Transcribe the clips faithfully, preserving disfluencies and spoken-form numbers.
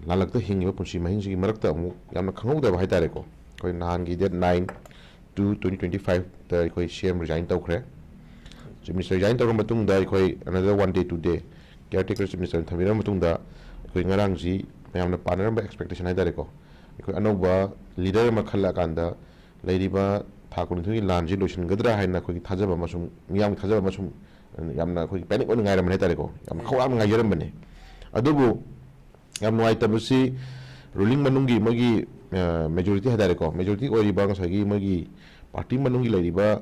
ꯂꯥꯜꯂꯛꯇ ꯍꯤꯡꯉꯤꯕ ꯄꯨꯟꯁꯤ ꯃꯍꯤꯡꯁꯤꯒꯤ ꯃꯔꯛꯇ ꯑꯃꯨꯛ ꯌꯥꯝꯅ ꯈꯪꯍꯧꯗꯕ ꯍꯥꯏꯇꯥꯔꯦꯀꯣ, ꯑꯩꯈꯣꯏ ꯅꯍꯥꯟꯒꯤ date nine two twenty twenty five ꯇ ꯑꯩꯈꯣꯏ C M resign ꯇꯧꯈ꯭ꯔꯦ꯫ Chief Minister resign ꯇꯧꯔꯕ ꯃꯇꯨꯡꯗ ꯑꯩꯈꯣꯏ another one day, two day caretaker Chief Minister ꯊꯝꯕꯤꯔꯕ ꯃꯇꯨꯡꯗ, ꯑꯩꯈꯣꯏ ꯉꯔꯥꯡꯁꯤ ꯃꯌꯥꯝꯅ ꯄꯥꯅꯔꯝꯕ expectation ꯍꯥꯏꯇꯥꯔꯦꯀꯣ, ꯑꯩꯈꯣꯏ ꯑꯅꯧꯕ leader ꯑꯃ ꯈꯜꯂꯛꯑꯀꯥꯟꯗ ꯂꯩꯔꯤꯕ ꯊꯥ ꯀꯨꯟꯅꯤꯊꯣꯏꯒꯤ ꯂꯥꯟꯁꯤ ꯂꯣꯏꯁꯤꯟꯒꯗ꯭ꯔꯥ ꯍꯥꯏꯅ ꯑꯩꯈꯣꯏꯒꯤ ꯊꯥꯖꯕ ꯑꯃꯁꯨꯡ ꯃꯤꯌꯥꯝꯒꯤ ꯊꯥꯖꯕ ꯑꯃꯁꯨꯡ ꯌꯥꯝꯅ ꯑꯩꯈꯣꯏꯒꯤ panic ꯑꯣꯏꯅ ꯉꯥꯏꯔꯝꯕꯅꯤ ꯍꯥꯏꯇꯥꯔꯦꯀꯣ, ꯌꯥꯝ ꯈꯧꯔꯥꯡꯅ ꯉꯥꯏꯖꯔꯝꯕꯅꯤ꯫ ꯑꯗꯨꯕꯨ ꯌꯥꯝ ꯅꯨꯡꯉꯥꯏꯇꯕꯁꯤ, ruling ꯃꯅꯨꯡꯒꯤ ꯃꯣꯏꯒꯤ majority ꯍꯥꯏꯇꯥꯔꯦꯀꯣ, majority ꯑꯣꯏꯔꯤꯕ ꯉꯁꯥꯏꯒꯤ ꯃꯣꯏꯒꯤ party ꯃꯅꯨꯡꯒꯤ ꯂꯩꯔꯤꯕ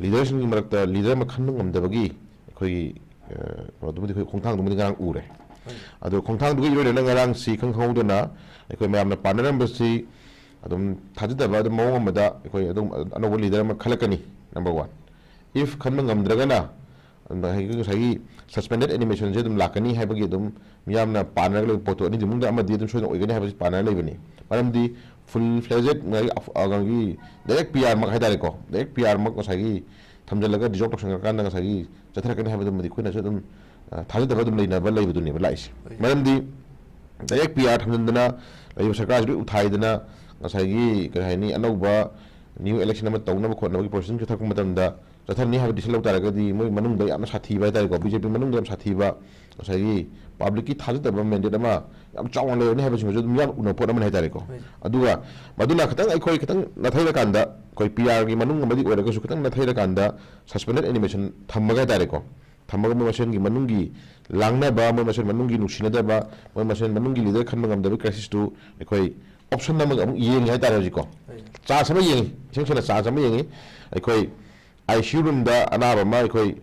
leaderꯁꯤꯡꯒꯤ ꯃꯔꯛꯇ leader ꯑꯃ ꯈꯟꯕ ꯉꯝꯗꯕꯒꯤ ꯑꯩꯈꯣꯏꯒꯤ ꯀꯩꯅꯣꯗꯨꯃꯗꯤ, ꯑꯩꯈꯣꯏ ꯈꯣꯡꯊꯥꯡꯗꯨꯃꯗꯤ ꯉꯔꯥꯡ ꯎꯔꯦ꯫ ꯑꯗꯣ ꯈꯣꯡꯊꯥꯡꯗꯨꯒ ꯏꯔꯣꯏꯅꯅ ꯉꯔꯥꯡꯁꯤ ꯏꯈꯪ ꯈꯪꯍꯧꯗꯅ ꯑꯩꯈꯣꯏ ꯃꯌꯥꯝꯅ ꯄꯥꯅꯔꯝꯕꯁꯤ ꯑꯗꯨꯝ ꯊꯥꯖꯗꯕ ꯑꯗꯨꯝ ꯃꯑꯣꯡ ꯑꯃꯗ ꯑꯩꯈꯣꯏ ꯑꯗꯨꯝ ꯑꯅꯧꯕ leader ꯑꯃ ꯈꯜꯂꯛꯀꯅꯤ, number one꯫ If ꯈꯟꯕ ꯉꯝꯗ꯭ꯔꯒꯅ ꯉꯁꯥꯏꯒꯤ suspended animationꯁꯦ ꯑꯗꯨꯝ ꯂꯥꯛꯀꯅꯤ ꯍꯥꯏꯕꯒꯤ ꯑꯗꯨꯝ ꯃꯤꯌꯥꯝꯅ ꯄꯥꯅꯔꯒ ꯂꯩꯕ ꯄꯣꯠꯇꯣ ꯑꯅꯤꯗꯨ ꯃꯅꯨꯡꯗ ꯑꯃꯗꯤ ꯑꯗꯨꯝ ꯁꯣꯏꯗꯅ ꯑꯣꯏꯒꯅꯤ ꯍꯥꯏꯕꯁꯤ ꯄꯥꯅꯔ ꯂꯩꯕꯅꯤ꯫ ꯃꯔꯝꯗꯤ full fledged ꯉꯁꯥꯏꯒꯤ ꯑꯐ-, ꯑ, ꯉꯁꯥꯏꯒꯤ direct P R ꯃꯛ ꯍꯥꯏꯇꯥꯔꯦꯀꯣ, direct P R ꯃꯛ ꯉꯁꯥꯏꯒꯤ ꯊꯝꯖꯤꯜꯂꯒ dissolve ꯇꯧꯁꯟꯈ꯭ꯔꯀꯥꯟꯗ ꯉꯁꯥꯏꯒꯤ ꯆꯠꯊꯔꯛꯀꯅꯤ ꯍꯥꯏꯕꯗꯨꯃꯗꯤ ꯑꯩꯈꯣꯏꯅꯁꯨ ꯑꯗꯨꯝ, ꯑ, ꯊꯥꯖꯗꯕ ꯑꯗꯨꯝ ꯂꯩꯅꯕ ꯂꯩꯕꯗꯨꯅꯦꯕ ꯂꯥꯛꯏꯁꯦ꯫ ꯍꯣꯏ꯫ ꯃꯔꯝꯗꯤ direct P R ꯊꯝꯖꯤꯟꯗꯅ ꯂꯩꯔꯤꯕ ꯁꯔꯀꯥꯔꯁꯤ ꯂꯣꯏ ꯎꯊꯥꯏꯗꯅ ꯉꯁꯥꯏꯒꯤ, ꯀꯔꯤ ꯍꯥꯏꯅꯤ, ꯑꯅꯧꯕ new election ꯑꯃ ꯇꯧꯅꯕ ꯈꯣꯠꯅꯕꯒꯤ process ꯆꯠꯊꯔꯛꯄ ꯃꯇꯝꯗ ꯆꯠꯊꯔꯅꯤ ꯍꯥꯏꯕ decision ꯂꯧ ꯇꯥꯔꯒꯗꯤ ꯃꯣꯏ ꯃꯅꯨꯡꯗ ꯌꯥꯝꯅ ꯁꯥꯊꯤꯕ ꯍꯥꯏꯇꯥꯔꯦꯀꯣ, B J P ꯃꯅꯨꯡꯗ ꯌꯥꯝ ꯁꯥꯊꯤꯕ, ꯉꯁꯥꯏꯒꯤ publicꯀꯤ ꯊꯥꯖꯗꯕ mandate ꯑꯃ ꯌꯥꯝ ꯆꯥꯎꯅ ꯂꯩꯔꯅꯤ ꯍꯥꯏꯕꯁꯤꯃꯁꯨ ꯑꯗꯨꯝ ꯌꯥꯝ ꯎꯅꯕ ꯄꯣꯠ ꯑꯃꯅꯤ ꯍꯥꯏꯇꯥꯔꯦꯀꯣ꯫ ꯍꯣꯏ꯫ ꯑꯗꯨꯒ ꯃꯗꯨꯅ ꯈꯤꯇꯪ ꯑꯩꯈꯣꯏ ꯈꯤꯇꯪ ꯅꯥꯊꯩꯔꯀꯥꯟꯗ, ꯑꯩꯈꯣꯏ P Rꯒꯤ ꯃꯅꯨꯡ ꯑꯃꯗꯤ ꯑꯣꯏꯔꯒꯁꯨ ꯈꯤꯇꯪ ꯅꯥꯊꯩꯔꯀꯥꯟꯗ suspended animation ꯊꯝꯃꯒ ꯍꯥꯏꯇꯥꯔꯦꯀꯣ, ꯊꯝꯃꯒ ꯃꯣꯏ ꯃꯁꯦꯟꯒꯤ ꯃꯅꯨꯡꯒꯤ ꯂꯥꯡꯅꯕ, ꯃꯣꯏ ꯃꯁꯦꯟ ꯃꯅꯨꯡꯒꯤ ꯅꯨꯡꯁꯤꯅꯗꯕ, ꯃꯣꯏ ꯃꯁꯦꯟ ꯃꯅꯨꯡꯒꯤ leader ꯈꯟꯕ ꯉꯝꯗꯕ crisisꯇꯨ ꯑꯩꯈꯣꯏ option ꯑꯃꯒ ꯑꯃꯨꯛ ꯌꯦꯡꯉꯤ ꯍꯥꯏꯇꯥꯔꯦ ꯍꯧꯖꯤꯛꯀꯣ꯫ ꯍꯣꯏ꯫ Chance ꯑꯃ ꯌꯦꯡꯉꯤ, ꯏꯁꯦꯡ ꯁꯦꯡꯅ chance ꯑꯃ ꯌꯦꯡꯉꯤ꯫ ꯑꯩꯈꯣꯏ I C U roomꯗ ꯑꯅꯥꯕ ꯑꯃ ꯑꯩꯈꯣꯏ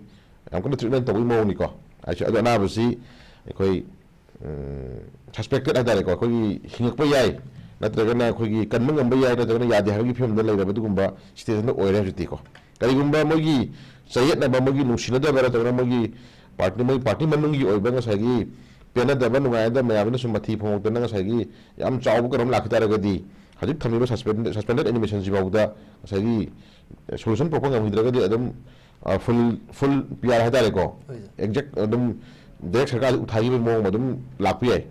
ꯌꯥꯝ ꯀꯟꯅ treatment ꯇꯧꯕꯒꯤ ꯃꯑꯣꯡꯅꯤꯀꯣ꯫ I C U, ꯑꯗꯣ ꯑꯅꯥꯕꯁꯤ ꯑꯩꯈꯣꯏ, ꯎꯝ, suspected ꯍꯥꯏꯇꯥꯔꯦꯀꯣ, ꯑꯩꯈꯣꯏꯒꯤ ꯍꯤꯡꯉꯛꯄ ꯌꯥꯏ, ꯅꯠꯇ꯭ꯔꯒꯅ ꯑꯩꯈꯣꯏꯒꯤ ꯀꯟꯕ ꯉꯝꯕ ꯌꯥꯏ, ꯅꯠꯇ꯭ꯔꯒꯅ ꯌꯥꯗꯦ ꯍꯥꯏꯕꯒꯤ ꯐꯤꯕꯝꯗ ꯂꯩꯔꯕ ꯑꯗꯨꯒꯨꯝꯕ situationꯗ ꯑꯣꯏꯔꯦ ꯍꯧꯖꯤꯛꯇꯤꯀꯣ꯫ ꯀꯔꯤꯒꯨꯝꯕ ꯃꯣꯏꯒꯤ ꯆꯌꯦꯠꯅꯕ, ꯃꯣꯏꯒꯤ ꯅꯨꯡꯁꯤꯅꯗꯕ, ꯅꯠꯇ꯭ꯔꯒꯅ ꯃꯣꯏꯒꯤ party, ꯃꯣꯏ party ꯃꯅꯨꯡꯒꯤ ꯑꯣꯏꯕ ꯉꯁꯥꯏꯒꯤ ꯄꯦꯟꯅꯗꯕ, ꯅꯨꯡꯉꯥꯏꯅꯗꯕ ꯃꯌꯥꯝꯗꯨꯅꯁꯨ ꯃꯊꯤ ꯐꯣꯡꯗꯣꯛꯇꯅ ꯉꯁꯥꯏꯒꯤ ꯌꯥꯝ ꯆꯥꯎꯕ ꯀꯩꯅꯣꯝ ꯂꯥꯛꯈꯤ ꯇꯥꯔꯒꯗꯤ, ꯍꯧꯖꯤꯛ ꯊꯝꯃꯤꯕ suspend-, suspended animationꯁꯤ ꯐꯥꯎꯗ ꯉꯁꯥꯏꯒꯤ solution ꯄꯨꯔꯛꯄ ꯉꯝꯈꯤꯗ꯭ꯔꯒꯗꯤ ꯑꯗꯨꯝ, ꯑ, full, full P R ꯍꯥꯏꯇꯥꯔꯦꯀꯣ, ꯍꯣꯏ, sir꯫ Exact ꯑꯗꯨꯝ direct ꯁꯔꯀꯥꯔꯁꯤ ꯎꯊꯥꯈꯤꯕꯒꯤ ꯃꯑꯣꯡ ꯑꯗꯨꯝ ꯂꯥꯛꯄ ꯌꯥꯏ꯫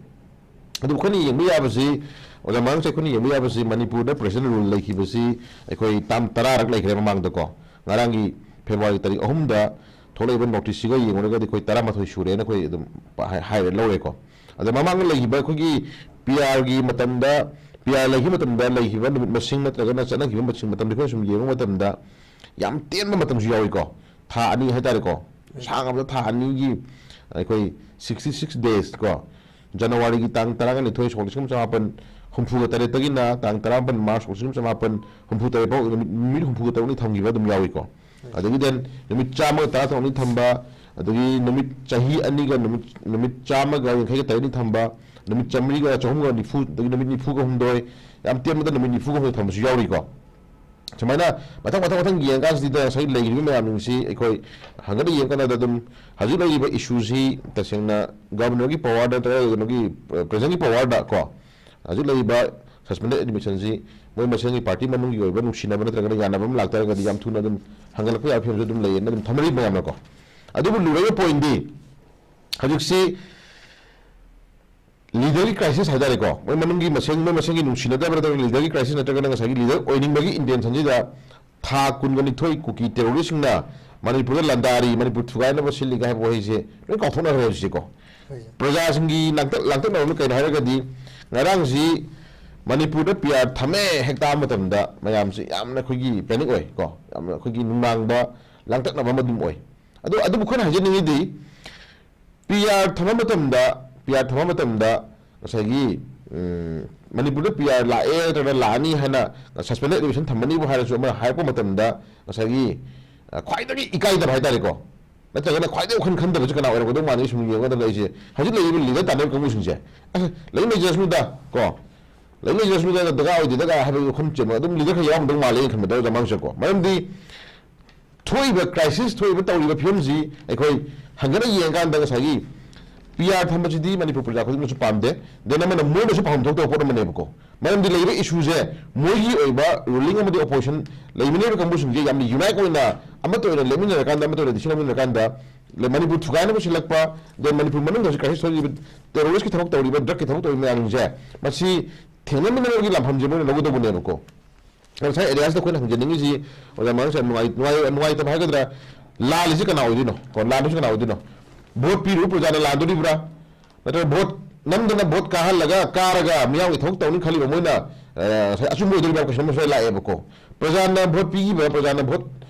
ꯑꯗꯨꯕꯨ ꯑꯩꯈꯣꯏꯅ ꯌꯦꯡꯕ ꯌꯥꯕꯁꯤ, ꯑꯣꯖꯥ ꯃꯉꯥꯡꯁꯦ, ꯑꯩꯈꯣꯏꯅ ꯌꯦꯡꯕ ꯌꯥꯕꯁꯤ ꯃꯅꯤꯄꯨꯔꯗ presidential rule ꯂꯩꯈꯤꯕꯁꯤ ꯑꯩꯈꯣꯏ ꯇꯥꯡ ꯇꯔꯥꯔꯛ ꯂꯩꯈ꯭ꯔꯦ ꯃꯃꯥꯡꯗꯀꯣ꯫ ꯉꯔꯥꯡꯒꯤ February ꯇꯥꯔꯤꯛ ꯑꯍꯨꯝꯗ ꯊꯣꯛꯂꯛꯏꯕ noticeꯁꯤꯒ ꯌꯦꯡꯉꯨꯔꯒꯗꯤ ꯑꯩꯈꯣꯏ ꯇꯔꯥꯃꯥꯊꯣꯏ ꯁꯨꯔꯦꯅ ꯑꯩꯈꯣꯏ ꯑꯗꯨꯝ ꯍꯥꯏ-, ꯍꯥꯏꯔ ꯂꯧꯔꯦꯀꯣ꯫ ꯑꯗ ꯃꯃꯥꯡꯗ ꯂꯩꯈꯤꯕ ꯑꯩꯈꯣꯏꯒꯤ PRꯒꯤ ꯃꯇꯝꯗ, PR ꯂꯩꯈꯤꯕ ꯃꯇꯝꯗ ꯂꯩꯈꯤꯕ ꯅꯨꯃꯤꯠ ꯃꯁꯤꯡ ꯅꯠꯇ꯭ꯔꯒꯅ ꯆꯠꯅꯈꯤꯕ ꯃꯁꯤꯡ ꯃꯇꯝꯗ ꯑꯩꯈꯣꯏꯅ ꯁꯨꯝ ꯌꯦꯡꯕ ꯃꯇꯝꯗ ꯌꯥꯝ ꯇꯦꯟꯕ ꯃꯇꯝꯁꯨ ꯌꯥꯎꯏꯀꯣ꯫ ꯊꯥ ꯑꯅꯤ ꯍꯥꯏꯇꯥꯔꯦꯀꯣ꯫ ꯁꯥꯡꯉꯕꯗ ꯊꯥ ꯑꯅꯤꯒꯤ ꯑꯩꯈꯣꯏ sixty six days ꯀꯣ꯫ ꯖꯅꯋꯥꯔꯤꯒꯤ ꯇꯥꯡ ꯇꯔꯥꯅꯤꯊꯣꯏ, ꯁꯣꯛ ꯂꯤꯁꯤꯡ ꯑꯃ ꯆꯃꯥꯄꯟ ꯍꯨꯝꯐꯨꯒ ꯇꯔꯦꯠꯇꯒꯤꯅ ꯇꯥꯡ ꯇꯔꯥꯃꯥꯄꯟ March, ꯁꯣꯛ ꯂꯤꯁꯤꯡ ꯑꯃ ꯆꯃꯥꯄꯟ ꯍꯨꯝꯐꯨ ꯇꯔꯦꯠ ꯐꯥꯎ ꯅꯨꯃꯤꯠ, ꯅꯨꯃꯤꯠ ꯍꯨꯝꯐꯨꯒ ꯇꯔꯨꯛꯅꯤ ꯊꯝꯈꯤꯕ ꯑꯗꯨꯝ ꯌꯥꯎꯏꯀꯣ꯫ ꯑꯗꯒꯤ then ꯅꯨꯃꯤꯠ ꯆꯥꯝꯃꯒ ꯇꯔꯥ ꯇꯔꯨꯛꯅꯤ ꯊꯝꯕ, ꯑꯗꯒꯤ ꯅꯨꯃꯤꯠ ꯆꯍꯤ ꯑꯅꯤꯒ ꯅꯨꯃꯤꯠ, ꯅꯨꯃꯤꯠ ꯆꯥꯝꯃꯒ ꯌꯥꯡꯈꯩꯒ ꯇꯔꯦꯠꯅꯤ ꯊꯝꯕ, ꯅꯨꯃꯤꯠ ꯆꯥꯃꯔꯤꯒ ꯆꯍꯨꯝꯒ ꯅꯤꯐꯨ, ꯑꯗꯒꯤ ꯅꯨꯃꯤꯠ ꯅꯤꯐꯨꯒ ꯍꯨꯝꯗꯣꯏ, ꯌꯥꯝ ꯇꯦꯟꯕꯗ ꯅꯨꯃꯤꯠ ꯅꯤꯐꯨꯒ ꯍꯨꯝꯗꯣꯏ ꯊꯝꯕꯁꯨ ꯌꯥꯎꯔꯤꯀꯣ꯫ ꯁꯨꯃꯥꯏꯅ ꯃꯊꯪ, ꯃꯊꯪ, ꯃꯊꯪ ꯌꯦꯡꯉꯀꯥꯟꯁꯤꯗ ꯉꯁꯥꯏ ꯂꯩꯔꯤꯕ ꯃꯌꯥꯝꯁꯤꯡꯁꯤ ꯑꯩꯈꯣꯏ ꯍꯪꯒꯠꯅ ꯌꯦꯡꯀꯥꯟꯗ ꯑꯗꯨꯝ ꯍꯧꯖꯤꯛ ꯂꯩꯔꯤꯕ issueꯁꯤ ꯇꯁꯦꯡꯅ governorꯒꯤ powerꯗ ꯅꯠꯇ꯭ꯔꯒ ꯀꯩꯅꯣꯒꯤ, ꯑ, presidentꯒꯤ powerꯗ ꯀꯣ, ꯍꯧꯖꯤꯛ ꯂꯩꯔꯤꯕ suspended admissionꯁꯤ ꯃꯣꯏ ꯃꯁꯦꯟꯒꯤ party ꯃꯅꯨꯡꯒꯤ ꯑꯣꯏꯕ ꯅꯨꯡꯁꯤꯅꯕ ꯅꯠꯇ꯭ꯔꯒꯅ ꯌꯥꯅꯕ ꯑꯃ ꯂꯥꯛꯇꯥꯔꯒꯗꯤ ꯌꯥꯝ ꯊꯨꯅ ꯑꯗꯨꯝ ꯍꯪꯒꯠꯂꯛꯄ ꯌꯥꯕ ꯐꯤꯕꯝꯁꯨ ꯑꯗꯨꯝ ꯂꯩꯌꯦꯅ ꯑꯗꯨꯝ ꯊꯝꯅꯔꯤꯕ ꯃꯌꯥꯝꯅꯀꯣ꯫ ꯑꯗꯨꯕꯨ ꯂꯨꯔꯤꯕ pointꯗꯤ ꯍꯧꯖꯤꯛꯁꯤ leaderꯒꯤ crisis ꯍꯥꯏꯇꯥꯔꯦꯀꯣ, ꯃꯣꯏ ꯃꯅꯨꯡꯒꯤ ꯃꯁꯦꯟ, ꯃꯣꯏ ꯃꯁꯦꯟꯒꯤ ꯅꯨꯡꯁꯤꯅꯗꯕ ꯅꯠꯇ꯭ꯔꯒ leaderꯒꯤ crisis ꯅꯠꯇ꯭ꯔꯒꯅ ꯉꯁꯥꯏꯒꯤ leader ꯑꯣꯏꯅꯤꯡꯕꯒꯤ intentionꯁꯤꯗ ꯊꯥ ꯀꯨꯟꯒ ꯅꯤꯊꯣꯏ ꯀꯨꯀꯤ terroristꯁꯤꯡꯅ ꯃꯅꯤꯄꯨꯔꯗ ꯂꯥꯟꯗꯥꯔꯤ, ꯃꯅꯤꯄꯨꯔ ꯊꯨꯒꯥꯏꯅꯕ ꯁꯤꯜꯂꯤ ꯀꯥꯏ ꯍꯥꯏꯕ ꯋꯥꯍꯩꯁꯦ ꯂꯣꯏ ꯀꯥꯎꯊꯣꯛꯅꯈ꯭ꯔꯦ ꯍꯧꯖꯤꯛꯁꯦꯀꯣ꯫ ꯍꯣꯏ꯫ ꯄ꯭ꯔꯖꯥꯁꯤꯡꯒꯤ ꯂꯥꯡꯇꯛ-, ꯂꯥꯡꯇꯛꯅꯕ ꯑꯃꯅ ꯀꯩꯅꯣ ꯍꯥꯏꯔꯒꯗꯤ, ꯉꯔꯥꯡꯁꯤ ꯃꯅꯤꯄꯨꯔꯗ PR ꯊꯝꯃꯦ ꯍꯦꯛ ꯇꯥꯕ ꯃꯇꯝꯗ ꯃꯌꯥꯝꯁꯤ ꯌꯥꯝꯅ ꯑꯩꯈꯣꯏꯒꯤ panic ꯑꯣꯏ ꯀꯣ, ꯌꯥꯝꯅ ꯑꯩꯈꯣꯏꯒꯤ ꯅꯨꯡꯅꯥꯡꯕ ꯂꯥꯡꯇꯛꯅꯕ ꯑꯃ ꯑꯗꯨꯝ ꯑꯣꯏ꯫ ꯑꯗꯨ, ꯑꯗꯨꯕꯨ ꯑꯩꯈꯣꯏꯅ ꯍꯥꯏꯖꯅꯤꯡꯉꯤꯗꯤ, PR ꯊꯝꯕ ꯃꯇꯝꯗ, PR ꯊꯝꯕ ꯃꯇꯝꯗ ꯉꯁꯥꯏꯒꯤ, ꯎꯝ, ꯃꯅꯤꯄꯨꯔꯗ PR ꯂꯥꯛꯑꯦ ꯅꯠꯇ꯭ꯔꯒ ꯂꯥꯛꯑꯅꯤ ꯍꯥꯏꯅ suspended admission ꯊꯝꯃꯅꯤꯕꯨ ꯍꯥꯏꯔꯁꯨ, ꯑꯃꯅ ꯍꯥꯏꯔꯛꯄ ꯃꯇꯝꯗ ꯉꯁꯥꯏꯒꯤ, ꯑ, ꯈ꯭ꯋꯥꯏꯗꯒꯤ ꯏꯀꯥꯏꯗꯕ ꯍꯥꯏꯇꯥꯔꯦꯀꯣ, ꯅꯠꯇ꯭ꯔꯒꯅ ꯈ꯭ꯋꯥꯏꯗꯒꯤ ꯋꯥꯈꯜ ꯈꯟꯗꯕꯁꯤ ꯀꯅꯥ ꯑꯣꯏꯔꯝꯒꯗꯧ ꯃꯥꯜꯂꯤ? ꯁꯨꯝ ꯌꯦꯡꯕ ꯃꯇꯝꯗ ꯑꯩꯁꯦ ꯍꯧꯖꯤꯛ ꯂꯩꯔꯤꯕ leader ꯇꯥꯟꯅꯔꯤꯕ ꯀꯥꯡꯕꯨꯁꯤꯡꯁꯦ, "ꯑꯁ, ꯂꯩ ꯂꯩꯖꯔꯁꯅꯨꯗ ꯀꯣ, ꯂꯩ ꯂꯩꯖꯔꯁꯅꯨꯗ, ꯗꯔꯀꯥꯔ ꯑꯣꯏꯗꯦꯗ" ꯀꯥꯏ ꯍꯥꯏꯕꯒꯤ ꯋꯥꯈꯜ ꯆꯦꯟꯕ ꯑꯗꯨꯝ leader ꯈꯔ ꯌꯥꯎꯔꯝꯗꯧ ꯃꯥꯜꯂꯦ ꯑꯩꯅ ꯈꯟꯕꯗ, ꯑꯣꯖꯥ ꯃꯥꯡꯁꯦꯀꯣ꯫ ꯃꯔꯝꯗꯤ ꯊꯣꯛꯏꯕ crisis, ꯊꯣꯛꯏꯕ ꯇꯧꯔꯤꯕ ꯐꯤꯕꯝꯁꯤ ꯑꯩꯈꯣꯏ ꯍꯪꯒꯠꯅ ꯌꯦꯡꯉꯀꯥꯟꯗ ꯉꯁꯥꯏꯒꯤ ꯄꯤ ꯑꯥꯔ ꯊꯝꯕꯁꯤꯗꯤ ꯃꯅꯤꯄꯨꯔ ꯄ꯭ꯔꯖꯥ ꯈꯨꯗꯤꯡꯃꯛꯁꯨ ꯄꯥꯝꯗꯦ꯫ ꯗꯦꯟ ꯑꯃꯅ ꯃꯣꯏꯅꯁꯨ ꯄꯥꯝꯐꯝ ꯊꯣꯛꯇꯕ ꯄꯣꯠ ꯑꯃꯅꯦꯕꯀꯣ꯫ ꯃꯔꯝꯗꯤ ꯂꯩꯔꯤꯕ ꯏꯁꯨꯁꯦ ꯃꯣꯏꯒꯤ ꯑꯣꯏꯕ ꯔꯨꯂꯤꯡ ꯑꯃꯗꯤ ꯑꯣꯄꯣꯖꯤꯁꯟ ꯂꯩꯃꯤꯟꯅꯔꯤꯕ ꯀꯥꯡꯕꯨꯁꯤꯡꯁꯦ ꯌꯥꯝꯅ ꯌꯨꯅꯥꯏꯠ ꯑꯣꯏꯅ ꯑꯃꯠꯇ ꯑꯣꯏꯅ ꯂꯦꯞꯃꯤꯟꯅꯔꯀꯥꯟꯗ, ꯑꯃꯠꯇ ꯑꯣꯏꯅ ꯗꯤꯁꯤꯖꯟ ꯂꯧꯃꯤꯟꯅꯔꯀꯥꯟꯗ ꯂꯩ-, ꯃꯅꯤꯄꯨꯔ ꯊꯨꯒꯥꯏꯅꯕ ꯁꯤꯜꯂꯛꯄ, ꯗꯦꯟ ꯃꯅꯤꯄꯨꯔ ꯃꯅꯨꯡꯗ ꯍꯧꯖꯤꯛ ꯀ꯭ꯔꯥꯏꯁꯤꯁ ꯊꯣꯛꯏꯕ ꯇꯦꯔꯣꯔꯤꯁꯀꯤ ꯊꯕꯛ ꯇꯧꯔꯤꯕ, ꯗ꯭ꯔꯒꯀꯤ ꯊꯕꯛ ꯇꯧꯔꯤꯕ ꯃꯌꯥꯝꯁꯤꯡꯁꯦ, ꯃꯁꯤ ꯊꯦꯡꯅꯃꯤꯟꯅꯕꯒꯤ ꯂꯥꯟꯐꯝꯁꯦ ꯃꯣꯏꯅ ꯂꯧꯒꯗꯧꯕꯅꯦꯕꯀꯣ꯫ ꯉꯁꯥꯏ ꯑꯦꯔꯤꯌꯥꯁꯇ ꯑꯩꯈꯣꯏꯅ ꯍꯪꯖꯅꯤꯡꯉꯤꯁꯤ, ꯑꯣꯖꯥ ꯃꯉꯥꯡ ꯁꯥꯍꯦꯕ, ꯅꯨꯡꯉꯥꯏ-, ꯅꯨꯡꯉꯥꯏ-, ꯅꯨꯡꯉꯥꯏꯇꯕ ꯍꯥꯏꯒꯗ꯭ꯔꯥ, ꯂꯥꯜꯂꯤꯁꯤ ꯀꯅꯥ ꯑꯣꯏꯗꯣꯏꯅꯣ? ꯀꯣ, ꯂꯥꯟꯗꯣꯏꯁꯤ ꯀꯅꯥ ꯑꯣꯏꯗꯣꯏꯅꯣ? ꯚꯣꯠ ꯄꯤꯔꯨꯕ ꯄ꯭ꯔꯖꯥꯅ ꯂꯥꯟꯗꯣꯔꯤꯕ꯭ꯔꯥ? ꯅꯠꯇ꯭ꯔꯒ ꯚꯣꯠ ꯅꯝꯗꯅ ꯚꯣꯠ ꯀꯥꯍꯜꯂꯒ, ꯀꯥꯔꯒ ꯃꯤꯌꯥꯝꯒꯤ ꯊꯕꯛ ꯇꯧꯅꯤ ꯈꯜꯂꯤꯕ ꯃꯣꯏꯅ, ꯑ, ꯉꯁꯥꯏ ꯑꯆꯨꯝꯕ ꯑꯣꯏꯗꯣꯔꯤꯕ꯭ꯔꯥ ꯀꯣꯏꯁꯟ ꯑꯃꯁꯨ ꯂꯥꯛꯑꯦꯕꯀꯣ꯫ ꯄ꯭ꯔꯖꯥꯅ ꯚꯣꯠ ꯄꯤꯈꯤꯕ, ꯄ꯭ꯔꯖꯥꯅ ꯚꯣꯠ,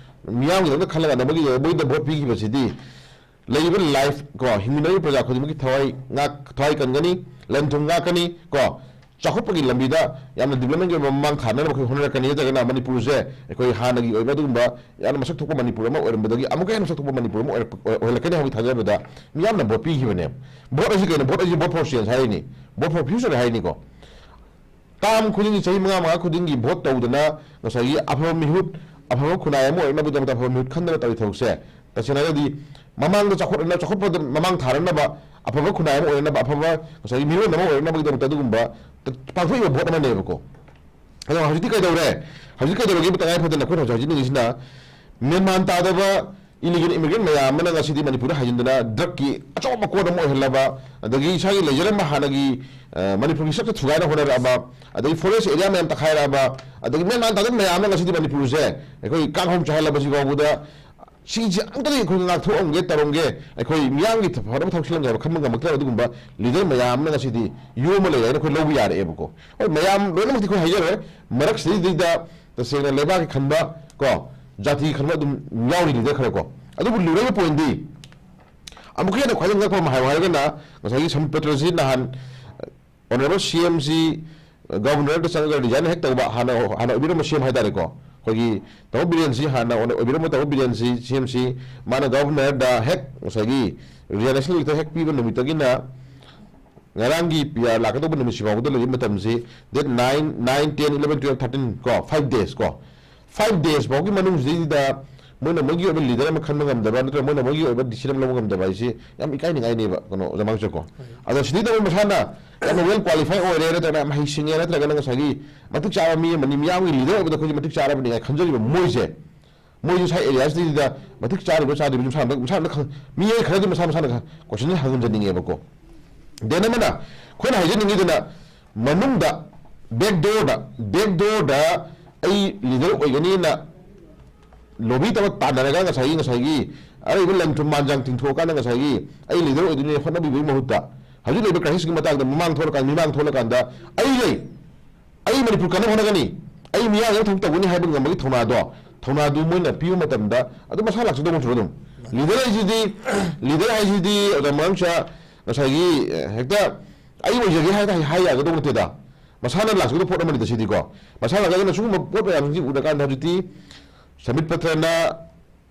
ꯃꯤꯌꯥꯝꯒꯤꯗꯃꯛꯇ ꯈꯜꯂꯒ ꯃꯣꯏꯒꯤ, ꯃꯣꯏꯗ ꯚꯣꯠ ꯄꯤꯈꯤꯕꯁꯤꯗꯤ ꯂꯩꯔꯤꯕ ꯂꯥꯏꯐ ꯀꯣ, ꯍꯤꯡꯃꯤꯟꯅꯔꯤꯕ ꯄ꯭ꯔꯖꯥ ꯈꯨꯗꯤꯡꯃꯛꯀꯤ ꯊꯋꯥꯏ ꯉꯥꯛ-, ꯊꯋꯥꯏ ꯀꯟꯒꯅꯤ, ꯂꯟ ꯊꯨꯝ ꯉꯥꯛꯀꯅꯤ ꯀꯣ, ꯆꯥꯎꯈꯠꯄꯒꯤ ꯂꯝꯕꯤꯗ ꯌꯥꯝꯅ ꯗꯤꯕ꯭ꯂꯞꯃꯦꯟꯒꯤ ꯑꯣꯏꯕ ꯃꯃꯥꯡ ꯊꯥꯅꯅꯕ ꯑꯩꯈꯣꯏ ꯍꯣꯠꯅꯔꯛꯀꯅꯤ꯫ ꯅꯠꯇ꯭ꯔꯒꯅ ꯃꯅꯤꯄꯨꯔꯁꯦ ꯑꯩꯈꯣꯏ ꯍꯥꯟꯅꯒꯤ ꯑꯣꯏꯕ ꯑꯗꯨꯒꯨꯝꯕ ꯌꯥꯝꯅ ꯃꯁꯛ ꯊꯣꯛꯄ ꯃꯅꯤꯄꯨꯔ ꯑꯃ ꯑꯣꯏꯔꯝꯕꯗꯒꯤ ꯑꯃꯨꯛꯀ ꯍꯦꯟꯅ ꯃꯁꯛ ꯊꯣꯛꯄ ꯃꯅꯤꯄꯨꯔ ꯑꯃ ꯑꯣꯏꯔꯛꯄ-, ꯑꯣꯏꯍꯜꯂꯛꯀꯅꯤ ꯍꯥꯏꯕꯒꯤ ꯊꯥꯖꯕꯗ ꯃꯤꯌꯥꯝꯅ ꯚꯣꯠ ꯄꯤꯈꯤꯕꯅꯦꯕ꯫ ꯚꯣꯠ ꯑꯁꯤ ꯀꯩꯅꯣ? ꯚꯣꯠ ꯑꯁꯤ vote for change ꯍꯥꯏꯔꯤꯅꯤ, vote for future ꯍꯥꯏꯔꯤꯅꯤꯀꯣ꯫ ꯇꯥꯝ ꯈꯨꯗꯤꯡꯒꯤ, ꯆꯍꯤ ꯃꯉꯥ ꯃꯉꯥ ꯈꯨꯗꯤꯡꯒꯤ ꯚꯣꯠ ꯇꯧꯗꯅ ꯉꯁꯥꯏꯒꯤ ꯑꯐꯕ ꯃꯤꯍꯨꯠ, ꯑꯐꯕ ꯈꯨꯟꯅꯥꯏ ꯑꯃ ꯑꯣꯏꯔꯛꯅꯕꯒꯤꯗꯃꯛꯇ ꯑꯐꯕ ꯃꯤꯍꯨꯠ ꯈꯟꯗꯅ ꯇꯧꯔꯤ ꯊꯕꯛꯁꯦ, ꯇꯁꯦꯡꯅ ꯍꯥꯏꯔꯒꯗꯤ ꯃꯃꯥꯡꯗ ꯆꯥꯎꯈꯠꯅ-, ꯆꯥꯎꯈꯠꯄꯗ ꯃꯃꯥꯡ ꯊꯥꯔꯛꯅꯕ, ꯑꯐꯕ ꯈꯨꯟꯅꯥꯏ ꯑꯃ ꯑꯣꯏꯔꯛꯅꯕ, ꯑꯐꯕ ꯉꯁꯥꯏꯒꯤ ꯃꯤꯔꯣꯟ ꯑꯃ ꯑꯣꯏꯔꯛꯅꯕꯒꯤꯗꯃꯛꯇ ꯑꯗꯨꯒꯨꯝꯕ ꯄꯥꯡꯊꯣꯛꯏꯕ ꯚꯣꯠ ꯑꯃꯅꯦꯕꯀꯣ꯫ ꯑꯗꯣ ꯍꯧꯖꯤꯛꯇꯤ ꯀꯩꯗꯧꯔꯦ? ꯍꯧꯖꯤꯛ ꯀꯩꯗꯧꯔꯒꯦ? ꯇꯉꯥꯏ ꯐꯗꯅ ꯑꯩꯈꯣꯏꯅ ꯍꯧꯖꯤꯛ ꯍꯥꯏꯖꯅꯤꯡꯉꯤꯁꯤꯅ, ꯃꯦꯟꯃꯥꯟ ꯇꯥꯗꯕ ꯏꯂꯤꯒꯦꯜ ꯏꯃꯤꯒ꯭ꯔꯦꯟ ꯃꯌꯥꯝ ꯑꯃꯅ ꯉꯁꯤꯗꯤ ꯃꯅꯤꯄꯨꯔꯗ ꯍꯥꯏꯖꯤꯟꯗꯅ ꯗ꯭ꯔꯒꯀꯤ ꯑꯆꯧꯕ ꯀꯣꯠ ꯑꯃ ꯑꯣꯏꯍꯜꯂꯕ, ꯑꯗꯒꯤ ꯏꯁꯥꯒꯤ ꯂꯩꯖꯔꯝꯕ ꯍꯥꯟꯅꯒꯤ, ꯑ, ꯃꯅꯤꯄꯨꯔꯒꯤ ꯁꯛꯇ ꯊꯨꯒꯥꯏꯅ ꯍꯣꯠꯅꯔꯛꯑꯕ, ꯑꯗꯒꯤ ꯐꯣꯔꯦꯁ ꯑꯦꯔꯤꯌꯥ ꯃꯌꯥꯝ ꯇꯛꯈꯥꯏꯔꯛꯑꯕ, ꯑꯗꯒꯤ ꯃꯦꯟꯃꯥꯟ ꯇꯥꯗꯕ ꯃꯌꯥꯝ ꯑꯃ ꯉꯁꯤꯗꯤ ꯃꯅꯤꯄꯨꯔꯁꯦ ꯑꯩꯈꯣꯏ ꯀꯥꯡꯍꯧ ꯆꯥꯏꯍꯜꯂꯕꯁꯤ ꯐꯥꯎꯕꯗ ꯁꯤꯁꯦ ꯑꯝꯇꯗꯤ ꯑꯩꯈꯣꯏ ꯉꯥꯛꯊꯣꯛꯑꯝꯒꯦ, ꯇꯧꯔꯝꯒꯦ, ꯑꯩꯈꯣꯏ ꯃꯤꯌꯥꯝꯒꯤ ꯊ-, ꯐꯅꯕ ꯊꯕꯛ ꯁꯤꯜꯂꯝꯒꯦ ꯍꯥꯏꯕ ꯈꯟꯕ ꯉꯝꯃꯛꯇ꯭ꯔꯕ ꯑꯗꯨꯒꯨꯝꯕ ꯂꯤꯗꯔ ꯃꯌꯥꯝ ꯑꯃꯅ ꯉꯁꯤꯗꯤ ꯌꯣꯝꯃ ꯂꯩꯔꯦ ꯍꯥꯏꯅ ꯑꯩꯈꯣꯏ ꯂꯧꯕ ꯌꯥꯔꯛꯑꯦꯕꯀꯣ꯫ ꯍꯣꯏ, ꯃꯌꯥꯝ ꯂꯣꯏꯅꯃꯛꯇꯤ ꯑꯩꯈꯣꯏ ꯍꯥꯏꯖꯔꯣꯏ, ꯃꯔꯛꯁꯤꯗꯩꯗ ꯇꯁꯦꯡꯅ ꯂꯩꯕꯥꯛꯀꯤ ꯈꯟꯕ ꯀꯣ, ꯖꯥꯇꯤꯒꯤ ꯈꯟꯕ ꯑꯗꯨꯝ ꯌꯥꯎꯔꯤ ꯂꯤꯗꯔ ꯈꯔ ꯀꯣ꯫ ꯑꯗꯨꯕꯨ ꯂꯨꯔꯤꯕ ꯄꯣꯏꯟꯗꯤ ꯑꯃꯨꯛꯀ ꯍꯦꯟꯅ ꯈ꯭ꯋꯥꯏꯗꯒꯤ ꯉꯛꯄ ꯑꯃ ꯍꯥꯏꯌꯨ ꯍꯥꯏꯔꯒꯅ, ꯉꯁꯥꯏꯒꯤ ꯁꯝꯕꯤꯠ ꯄꯇ꯭ꯔꯁꯤ ꯅꯍꯥꯟ ꯑꯣꯅꯔꯦꯕꯜ ꯁꯤ ꯑꯦꯝꯁꯤ ꯒꯕꯔꯅꯔꯗ ꯆꯪꯉꯒ ꯔꯤꯖꯥꯏꯟ ꯍꯦꯛ ꯇꯧꯕ, ꯍꯥꯟꯅ, ꯍꯥꯟꯅ ꯑꯣꯏꯕꯤꯔꯝꯕ ꯁꯤ ꯑꯦꯝ ꯍꯥꯏꯇꯥꯔꯦꯀꯣ, ꯑꯩꯈꯣꯏꯒꯤ ꯇꯥꯃꯣ ꯕꯤꯔꯦꯟꯁꯤ ꯍꯥꯟꯅ ꯑꯣꯏꯅ ꯑꯣꯏꯕꯤꯔꯝꯕ ꯇꯥꯃꯣ ꯕꯤꯔꯦꯟꯁꯤ ꯁꯤ ꯑꯦꯝꯁꯤ ꯃꯥꯅ ꯒꯕꯔꯅꯔꯗ ꯍꯦꯛ ꯉꯁꯥꯏꯒꯤ ꯔꯤꯖꯥꯏꯅꯦꯁꯟ ꯂꯦꯇꯔ ꯍꯦꯛ ꯄꯤꯕ ꯅꯨꯃꯤꯠꯇꯒꯤꯅ ꯉꯔꯥꯡꯒꯤ ꯄꯤ ꯑꯥꯔ ꯂꯥꯛꯀꯗꯧꯕ ꯅꯨꯃꯤꯠꯁꯤ ꯐꯥꯎꯕꯗ ꯂꯩꯔꯤꯕ ꯃꯇꯝꯁꯤ, date nine, nine, ten, eleven, twelve, thirteen ꯀꯣ, ꯐꯥꯏꯚ ꯗꯦꯖ ꯀꯣ, ꯐꯥꯏꯚ ꯗꯦꯖ ꯐꯥꯎꯒꯤ ꯃꯅꯨꯡꯁꯤꯗꯩꯗ ꯃꯣꯏꯅ ꯃꯣꯏꯒꯤ ꯑꯣꯏꯕ ꯂꯤꯗꯔ ꯑꯃ ꯈꯟꯕ ꯉꯝꯗꯕ, ꯅꯠꯇ꯭ꯔꯒ ꯃꯣꯏꯅ ꯃꯣꯏꯒꯤ ꯑꯣꯏꯕ ꯗꯤꯁꯤꯖꯟ ꯑꯃ ꯂꯧꯕ ꯉꯝꯗꯕ ꯍꯥꯏꯁꯤ ꯌꯥꯝ ꯏꯀꯥꯏꯅꯤꯡꯉꯥꯏꯅꯦꯕ, ꯀꯩꯅꯣ, ꯑꯣꯖꯥ ꯃꯥꯡꯁꯨꯀꯣ꯫ ꯑꯗꯣ ꯁꯤꯗꯩꯗ ꯑꯃꯨꯛ ꯃꯁꯥꯅ ꯌꯥꯝꯅ ꯋꯦꯜ ꯀ꯭ꯋꯥꯂꯤꯐꯥꯏ ꯑꯣꯏꯔꯦ, ꯅꯠꯇ꯭ꯔꯒꯅ ꯌꯥꯝ ꯍꯩꯁꯤꯡꯉꯦ, ꯅꯠꯇ꯭ꯔꯒꯅ ꯉꯁꯥꯏꯒꯤ ꯃꯇꯤꯛ ꯆꯥꯕ ꯃꯤ ꯑꯃꯅꯤ, ꯃꯤꯌꯥꯝꯒꯤ ꯂꯤꯗꯔ ꯑꯣꯏꯕꯗ ꯑꯩꯈꯣꯏꯁꯦ ꯃꯇꯤꯛ ꯆꯥꯔꯕꯅꯤ ꯍꯥꯏꯅ ꯈꯟꯖꯔꯤꯕ ꯃꯣꯏꯁꯦ, ꯃꯣꯏꯁꯨ ꯁꯥꯏ ꯑꯦꯔꯤꯌꯥꯁꯤꯗ ꯃꯇꯤꯛ ꯆꯥꯔꯤꯕ ꯆꯥꯗ꯭ꯔꯤꯕꯁꯨ ꯃꯁꯥ ꯃꯊꯟ-, ꯃꯁꯥ ꯃꯊꯟ ꯈꯪ-, ꯃꯤꯑꯣꯏ ꯈꯔꯗꯤ ꯃꯁꯥ ꯃꯁꯥꯅ ꯈꯪ-, ꯀꯣꯏꯁꯟꯁꯦ ꯍꯪꯍꯟꯖꯅꯤꯡꯉꯦꯕꯀꯣ꯫ ꯗꯦꯟ ꯑꯃꯅ ꯑꯩꯈꯣꯏꯅ ꯍꯥꯏꯖꯅꯤꯡꯉꯤꯗꯨꯅ, ꯃꯅꯨꯡꯗ ꯕꯦꯛ ꯗꯣꯔꯗ, ꯕꯦꯛ ꯗꯣꯔꯗ ꯑꯩ ꯂꯤꯗꯔ ꯑꯣꯏꯒꯅꯤꯅ ꯂꯣꯕꯤ ꯇꯧꯔ ꯇꯥꯟꯅꯔꯒ ꯉꯁꯥꯏꯒꯤ, ꯉꯁꯥꯏꯒꯤ ꯑꯔꯩꯕ ꯂꯟ ꯊꯨꯝ ꯃꯥꯟ ꯆꯥꯡ ꯇꯤꯡꯊꯣꯛꯑꯀꯥꯟꯗ ꯉꯁꯥꯏꯒꯤ ꯑꯩ ꯂꯤꯗꯔ ꯑꯣꯏꯗꯣꯏꯅꯦ ꯍꯣꯠꯅꯕꯤꯕꯒꯤ ꯃꯍꯨꯠꯇ, ꯍꯧꯖꯤꯛ ꯂꯩꯕ ꯀ꯭ꯔꯥꯏꯁꯤꯁꯀꯤ ꯃꯇꯥꯡꯗ ꯃꯃꯥꯡ ꯊꯣꯛꯂꯀꯥꯟꯗ, ꯃꯤꯃꯥꯡ ꯊꯣꯛꯂꯀꯥꯟꯗ ꯑꯩ ꯂꯩ, ꯑꯩ ꯃꯅꯤꯄꯨꯔ ꯀꯟꯅꯕ ꯍꯣꯠꯅꯒꯅꯤ, ꯑꯩ ꯃꯤꯌꯥꯝꯒꯤ ꯊꯕꯛ ꯇꯧꯒꯅꯤ ꯍꯥꯏꯕ ꯉꯝꯕꯒꯤ ꯊꯧꯅꯥꯗꯣ, ꯊꯧꯅꯥꯗꯣ ꯃꯣꯏꯅ ꯄꯤꯕ ꯃꯇꯝꯗ ꯑꯗꯨꯝ ꯃꯁꯥ ꯂꯥꯛꯆꯗꯧꯕ ꯅꯠꯇ꯭ꯔꯣ ꯑꯗꯨꯝ? ꯂꯤꯗꯔ ꯍꯥꯏꯁꯤꯗꯤ, ꯂꯤꯗꯔ ꯍꯥꯏꯁꯤꯗꯤ ꯑꯣꯖꯥ ꯃꯉꯥꯡꯁꯥ ꯉꯁꯥꯏꯒꯤ, ꯑꯦ, ꯍꯦꯛꯇ ꯑꯩ ꯑꯣꯏꯖꯒꯦ ꯍꯥꯏꯅ ꯍꯥꯏ ꯌꯥꯒꯗꯧꯕ ꯅꯠꯇꯦꯗ꯫ ꯃꯁꯥꯅ ꯂꯥꯛꯆꯒꯗꯧꯕ ꯄꯣꯠ ꯑꯃꯅꯤꯗ ꯁꯤꯗꯤꯀꯣ꯫ ꯃꯁꯥ ꯂꯥꯛꯆꯗꯅ ꯁꯤꯒꯨꯝꯕ ꯄꯣꯠ ꯃꯌꯥꯝꯁꯤꯡꯁꯤ ꯎꯔꯀꯥꯟꯗ ꯍꯧꯖꯤꯛꯇꯤ ꯁꯝꯕꯤꯠ ꯄꯇ꯭ꯔꯅ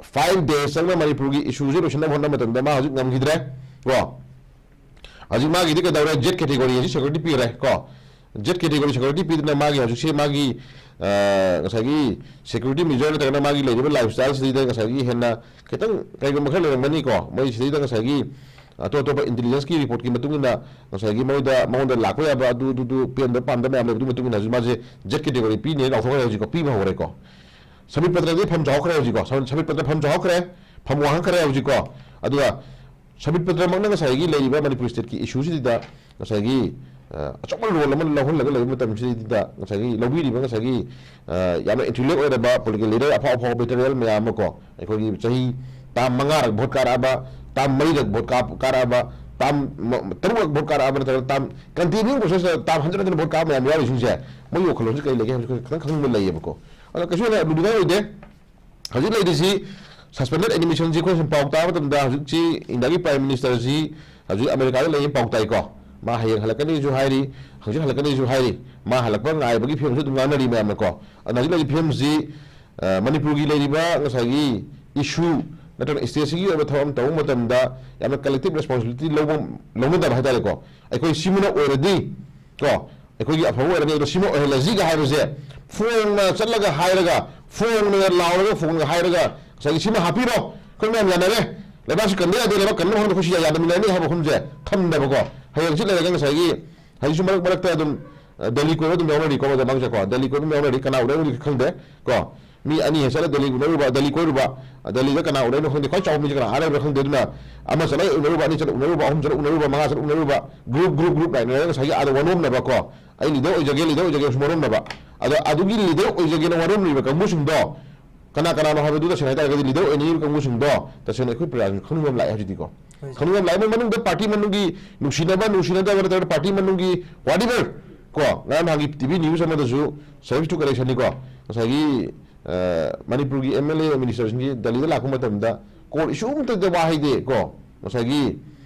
ꯐꯥꯏꯚ ꯗꯦꯖ ꯆꯪꯅ ꯃꯅꯤꯄꯨꯔꯒꯤ ꯏꯁꯨꯁꯦ ꯂꯣꯏꯁꯤꯟꯅꯕ ꯍꯣꯠꯅꯕ ꯃꯇꯝꯗ ꯃꯥ ꯍꯧꯖꯤꯛ ꯉꯝꯈꯤꯗ꯭ꯔꯦ ꯀꯣ꯫ ꯍꯧꯖꯤꯛ ꯃꯥꯒꯤꯗꯤ ꯀꯩꯗꯧꯔꯦ? ꯖꯦꯠ ꯀꯦꯇꯦꯒꯣꯔꯤ ꯑꯁꯤ ꯁꯦꯀ꯭ꯌꯨꯔꯤꯇꯤ ꯄꯤꯔꯦ ꯀꯣ꯫ ꯖꯦꯠ ꯀꯦꯇꯦꯒꯣꯔꯤ ꯁꯦꯀ꯭ꯌꯨꯔꯤꯇꯤ ꯄꯤꯗꯅ ꯃꯥꯒꯤ ꯍꯧꯖꯤꯛꯁꯦ ꯃꯥꯒꯤ, ꯑ, ꯉꯁꯥꯏꯒꯤ ꯁꯦꯀ꯭ꯌꯨꯔꯤꯇꯤ ꯃꯦꯖꯔ ꯅꯠꯇ꯭ꯔꯒꯅ ꯃꯥꯒꯤ ꯂꯩꯔꯤꯕ ꯂꯥꯏꯐ ꯁ꯭ꯇꯥꯏꯜꯁꯤꯗꯩꯗ ꯉꯁꯥꯏꯒꯤ ꯍꯦꯟꯅ ꯈꯤꯇꯪ ꯀꯩꯒꯨꯝꯕ ꯈꯔ ꯂꯩꯔꯝꯒꯅꯤꯀꯣ꯫ ꯃꯣꯏ ꯁꯤꯗꯩꯗ ꯉꯁꯥꯏꯒꯤ ꯑꯇꯣꯞ ꯑꯇꯣꯞꯄ ꯏꯟꯇꯦꯂꯤꯖꯦꯟꯁꯀꯤ ꯔꯤꯄꯣꯔꯠꯀꯤ ꯃꯇꯨꯡ ꯏꯟꯅ ꯉꯁꯥꯏꯒꯤ ꯃꯣꯏꯗ, ꯃꯉꯣꯟꯗ ꯂꯥꯛꯄ ꯌꯥꯕ ꯑꯗꯨ, ꯑꯗꯨ, ꯑꯗꯨ ꯄꯦꯟꯗꯕ ꯄꯥꯝꯗꯕ ꯃꯌꯥꯝ ꯂꯩꯕꯗꯨꯒꯤ ꯃꯇꯨꯡ ꯏꯟꯅ ꯍꯧꯖꯤꯛ ꯃꯥꯁꯦ ꯖꯦꯠ ꯀꯦꯇꯦꯒꯣꯔꯤ ꯄꯤꯅꯦꯅ ꯂꯥꯎꯊꯣꯛꯈ꯭ꯔꯦ ꯍꯧꯖꯤꯛꯀꯣ, ꯄꯤꯕ ꯍꯧꯔꯦꯀꯣ꯫ ꯁꯃꯤꯠ ꯄꯇ꯭ꯔꯗꯤ ꯐꯝ ꯆꯥꯎꯈ꯭ꯔꯦ ꯍꯧꯖꯤꯛꯀꯣ꯫ ꯁꯃꯤꯠ ꯄꯇ꯭ꯔ ꯐꯝ ꯆꯥꯎꯈ꯭ꯔꯦ, ꯐꯝ ꯋꯥꯡꯈꯠꯈ꯭ꯔꯦ ꯍꯧꯖꯤꯛꯀꯣ꯫ ꯑꯗꯨꯒ ꯁꯃꯤꯠ ꯄꯇ꯭ꯔꯃꯛꯅ ꯉꯁꯥꯏꯒꯤ ꯂꯩꯔꯤꯕ ꯃꯅꯤꯄꯨꯔ ꯁ꯭ꯇꯦꯠꯀꯤ ꯏꯁꯨꯁꯤꯗ ꯉꯁꯥꯏꯒꯤ, ꯑ, ꯑꯆꯧꯕ ꯔꯣꯜ ꯑꯃ ꯂꯧꯍꯜꯂꯒ ꯂꯩꯕ ꯃꯇꯝꯁꯤꯗꯩꯗ ꯉꯁꯥꯏꯒꯤ ꯂꯧꯕꯤꯔꯤꯕ ꯉꯁꯥꯏꯒꯤ, ꯑ, ꯌꯥꯝꯅ ꯏꯟꯇꯦꯂꯦꯛ ꯑꯣꯏꯔꯕ ꯄꯣꯂꯤꯇꯤꯀꯦꯜ ꯂꯤꯗꯔ ꯑꯐꯥꯎ ꯑꯐꯥꯎꯕ ꯚꯦꯇꯔꯤꯌꯦꯜ ꯃꯌꯥꯝ ꯑꯃ ꯀꯣ, ꯑꯩꯈꯣꯏꯒꯤ ꯆꯍꯤ ꯇꯥꯝ ꯃꯉꯥꯔꯛ ꯚꯣꯠ ꯀꯥꯔꯛꯑꯕ, ꯇꯥꯝ ꯃꯔꯤꯔꯛ ꯚꯣꯠ ꯀꯥꯞ-, ꯀꯥꯔꯛꯑꯕ, ꯇꯥꯝ ꯃ-, ꯇꯔꯨꯛꯂꯛ ꯚꯣꯠ ꯀꯥꯔꯛꯑꯕ, ꯅꯠꯇ꯭ꯔꯒ ꯇꯥꯝ ꯀꯟꯇꯤꯅ꯭ꯌꯨ ꯄ꯭ꯔꯣꯁꯦꯁꯇ ꯇꯥꯝ ꯍꯟꯖꯤꯟ ꯍꯟꯖꯤꯟ ꯚꯣꯠ ꯀꯥꯕ ꯃꯌꯥꯝ ꯌꯥꯎꯔꯤꯁꯤꯡꯁꯦ, ꯃꯣꯏꯒꯤ ꯋꯥꯈꯜꯂꯣꯟꯁꯤ ꯀꯔꯤ ꯂꯩꯒꯦ ꯍꯥꯏꯕꯁꯤ ꯑꯩꯈꯣꯏ ꯈꯤꯇꯪ ꯈꯪꯅꯤꯡꯕ ꯂꯩꯌꯦꯕꯀꯣ꯫ ꯑꯗꯣ ꯀꯩꯁꯨ ꯍꯦꯟꯅ ꯂꯨꯅꯤꯡꯉꯥꯏ ꯑꯣꯏꯗꯦ꯫ ꯍꯧꯖꯤꯛ ꯂꯩꯔꯤꯁꯤ ꯁꯁꯄꯦꯟꯗꯦꯗ ꯑꯦꯅꯤꯃꯦꯁꯟꯁꯤ ꯑꯩꯈꯣꯏ ꯁꯨꯝ ꯄꯥꯎ ꯇꯥꯕ ꯃꯇꯝꯗ ꯍꯧꯖꯤꯛꯁꯤ ꯏꯟꯗꯤꯌꯥꯒꯤ ꯄ꯭ꯔꯥꯏꯝ ꯃꯤꯅꯤꯁꯇꯔꯁꯤ ꯍꯧꯖꯤꯛ ꯑꯃꯦꯔꯤꯀꯥꯗ ꯂꯩꯌꯦ ꯄꯥꯎ ꯇꯥꯏꯀꯣ꯫ ꯃꯥ ꯍꯌꯦꯡ ꯍꯜꯂꯛꯀꯅꯤꯁꯨ ꯍꯥꯏꯔꯤ, ꯍꯪꯆꯤꯠ ꯍꯜꯂꯛꯀꯅꯤꯁꯨ ꯍꯥꯏꯔꯤ꯫ ꯃꯥ ꯍꯜꯂꯛꯄ ꯉꯥꯏꯕꯒꯤ ꯐꯤꯕꯝꯁꯨ ꯑꯗꯨꯝ ꯉꯥꯡꯅꯔꯤ ꯃꯌꯥꯝꯅꯀꯣ꯫ ꯑꯗꯨꯅ ꯍꯧꯖꯤꯛ ꯂꯩꯔꯤꯕ ꯐꯤꯕꯝꯁꯤ, ꯑ, ꯃꯅꯤꯄꯨꯔꯒꯤ ꯂꯩꯔꯤꯕ ꯉꯁꯥꯏꯒꯤ ꯏꯁꯨ ꯅꯠꯇ꯭ꯔꯒ ꯁ꯭ꯇꯦꯠꯁꯤꯒꯤ ꯑꯣꯏꯕ ꯊꯕꯛ ꯑꯃ ꯇꯧꯕ ꯃꯇꯝꯗ ꯌꯥꯝꯅ ꯀꯂꯦꯛꯇꯤꯚ ꯔꯦꯁꯄꯣꯟꯁꯤꯕꯤꯂꯤꯇꯤ ꯂꯧꯕ, ꯂꯧꯅꯗꯕ ꯍꯥꯏꯇꯥꯔꯦꯀꯣ꯫ ꯑꯩꯈꯣꯏ ꯁꯤꯃꯅ ꯑꯣꯏꯔꯗꯤ ꯀꯣ, ꯑꯩꯈꯣꯏꯒꯤ ꯑꯐꯕ ꯑꯣꯏꯔꯅꯤ, ꯑꯗꯣ ꯁꯤꯃ ꯑꯣꯏꯍꯜꯂꯁꯤꯒ ꯍꯥꯏꯕꯁꯦ ꯐꯣꯡꯅ ꯆꯠꯂꯒ ꯍꯥꯏꯔꯒ, ꯐꯣꯡꯅ ꯂꯥꯎꯔꯒ, ꯐꯣꯡꯅ ꯍꯥꯏꯔꯒ ꯉꯁꯥꯏꯒꯤ ꯁꯤꯃ ꯍꯥꯞꯄꯤꯔꯣ, ꯑꯩꯈꯣꯏ ꯃꯌꯥꯝ ꯌꯥꯅꯔꯦ, ꯂꯩꯕꯥꯛꯁꯤ ꯀꯟꯗ ꯌꯥꯗꯦ, ꯂꯩꯕꯥꯛ ꯀꯟꯅꯕ ꯍꯣꯠꯅꯕꯗ ꯑꯩꯈꯣꯏꯁꯤ ꯌꯥ-, ꯌꯥꯅꯃꯤꯟꯅꯔꯅꯤ ꯍꯥꯏꯕ ꯋꯥꯐꯝꯁꯦ ꯊꯝꯗꯕꯀꯣ꯫ ꯍꯌꯦꯡ ꯍꯪꯆꯤꯠ ꯂꯩꯔꯒ ꯉꯁꯥꯏꯒꯤ ꯍꯧꯖꯤꯛꯁꯨ ꯃꯔꯛ ꯃꯔꯛꯇ ꯑꯗꯨꯝ, ꯑ, ꯗꯦꯜꯂꯤ ꯀꯣꯏꯕ ꯑꯗꯨꯝ ꯌꯥꯎꯅꯔꯤꯀꯣ, ꯃꯔꯛ ꯃꯔꯛꯇꯀꯣ, ꯗꯦꯜꯂꯤ ꯀꯣꯏꯕ ꯑꯗꯨꯝ ꯌꯥꯎꯅꯔꯤ, ꯀꯅꯥ ꯎꯅꯔꯨꯅꯤ ꯈꯪꯗꯦ ꯀꯣ꯫ ꯃꯤ ꯑꯅꯤ ꯍꯦꯛ ꯆꯠꯂ ꯗꯦꯜꯂꯤ ꯎꯅꯔꯨꯕ, ꯗꯦꯜꯂꯤ ꯀꯣꯏꯔꯨꯕ, ꯑ, ꯗꯦꯜꯂꯤꯗ ꯀꯅꯥ ꯎꯅꯔꯤꯅꯣ ꯈꯪꯗꯦ, ꯈ꯭ꯋꯥꯏ ꯆꯥꯎꯕ ꯃꯤꯁꯦ ꯀꯅꯥ, ꯑꯥ ꯂꯩꯕ꯭ꯔꯥ ꯈꯪꯗꯦ꯫ ꯑꯗꯨꯅ ꯑꯃ ꯆꯠꯂ ꯎꯅꯔꯨꯕ, ꯑꯅꯤ ꯆꯠꯂ ꯎꯅꯔꯨꯕ, ꯑꯍꯨꯝ ꯆꯠꯂ ꯎꯅꯔꯨꯕ, ꯃꯉꯥ ꯆꯠꯂ ꯎꯅꯔꯨꯕ, ꯒ꯭ꯔꯨꯞ, ꯒ꯭ꯔꯨꯞ, ꯒ꯭ꯔꯨꯞ ꯂꯥꯏꯅꯔꯒ ꯉꯁꯥꯏꯒꯤ ꯑꯥꯗ ꯋꯥꯅꯣꯝꯅꯕ ꯀꯣ, "ꯑꯩ ꯂꯤꯗꯔ ꯑꯣꯏꯖꯒꯦ, ꯂꯤꯗꯔ ꯑꯣꯏꯖꯒꯦ" ꯁꯨꯝ ꯋꯥꯅꯣꯝꯅꯕ꯫ ꯑꯗꯣ ꯑꯗꯨꯒꯤ ꯂꯤꯗꯔ ꯑꯣꯏꯖꯒꯦꯅ ꯋꯥꯅꯣꯝꯂꯤꯕ ꯀꯥꯡꯕꯨꯁꯤꯡꯗꯣ ꯀꯅꯥ ꯀꯅꯥꯅꯣ ꯍꯥꯏꯕꯗꯨ ꯇꯁꯦꯡꯅ ꯍꯥꯏꯇꯥꯔꯒꯗꯤ, ꯂꯤꯗꯔ ꯑꯣꯏꯅꯤꯡꯉꯤꯕ ꯀꯥꯡꯕꯨꯁꯤꯡꯗꯣ ꯇꯁꯦꯡꯅ ꯑꯩꯈꯣꯏ ꯄ꯭ꯔꯖꯥꯁꯤꯡ ꯈꯪꯅꯤꯡꯕ ꯑꯃ ꯂꯥꯛꯑꯦ ꯍꯧꯖꯤꯛꯇꯤꯀꯣ꯫ ꯍꯣꯏ, ꯁꯥꯔ꯫ ꯈꯪꯅꯤꯡꯕ ꯑꯃ ꯂꯥꯛꯑꯦ꯫ ꯃꯣꯏ ꯃꯅꯨꯡꯗ ꯄꯥꯔꯇꯤ ꯃꯅꯨꯡꯒꯤ ꯅꯨꯡꯁꯤꯅꯕ, ꯅꯨꯡꯁꯤꯅꯗꯕ ꯅꯠꯇ꯭ꯔꯒ ꯄꯥꯔꯇꯤ ꯃꯅꯨꯡꯒꯤ whatever ꯀꯣ, ꯉꯔꯥꯡ ꯅꯍꯥꯟꯒꯤ ꯇꯤꯚꯤ ꯅ꯭ꯌꯨꯁ ꯑꯃꯗꯁꯨ, service to correction ꯅꯤꯀꯣ, ꯉꯁꯥꯏꯒꯤ, ꯑ, ꯃꯅꯤꯄꯨꯔꯒꯤ ꯑꯦꯝ ꯑꯦꯜ ꯑꯦ ꯃꯤꯅꯤꯁꯇꯔꯁꯤꯡꯁꯤ ꯗꯦꯜꯂꯤꯗ ꯂꯥꯛꯄ ꯃꯇꯝꯗ ꯀꯣꯜ ꯏꯁꯨ ꯑꯃꯠꯇ ꯋꯥ ꯍꯥꯏꯗꯦ ꯀꯣ, ꯉꯁꯥꯏꯒꯤ,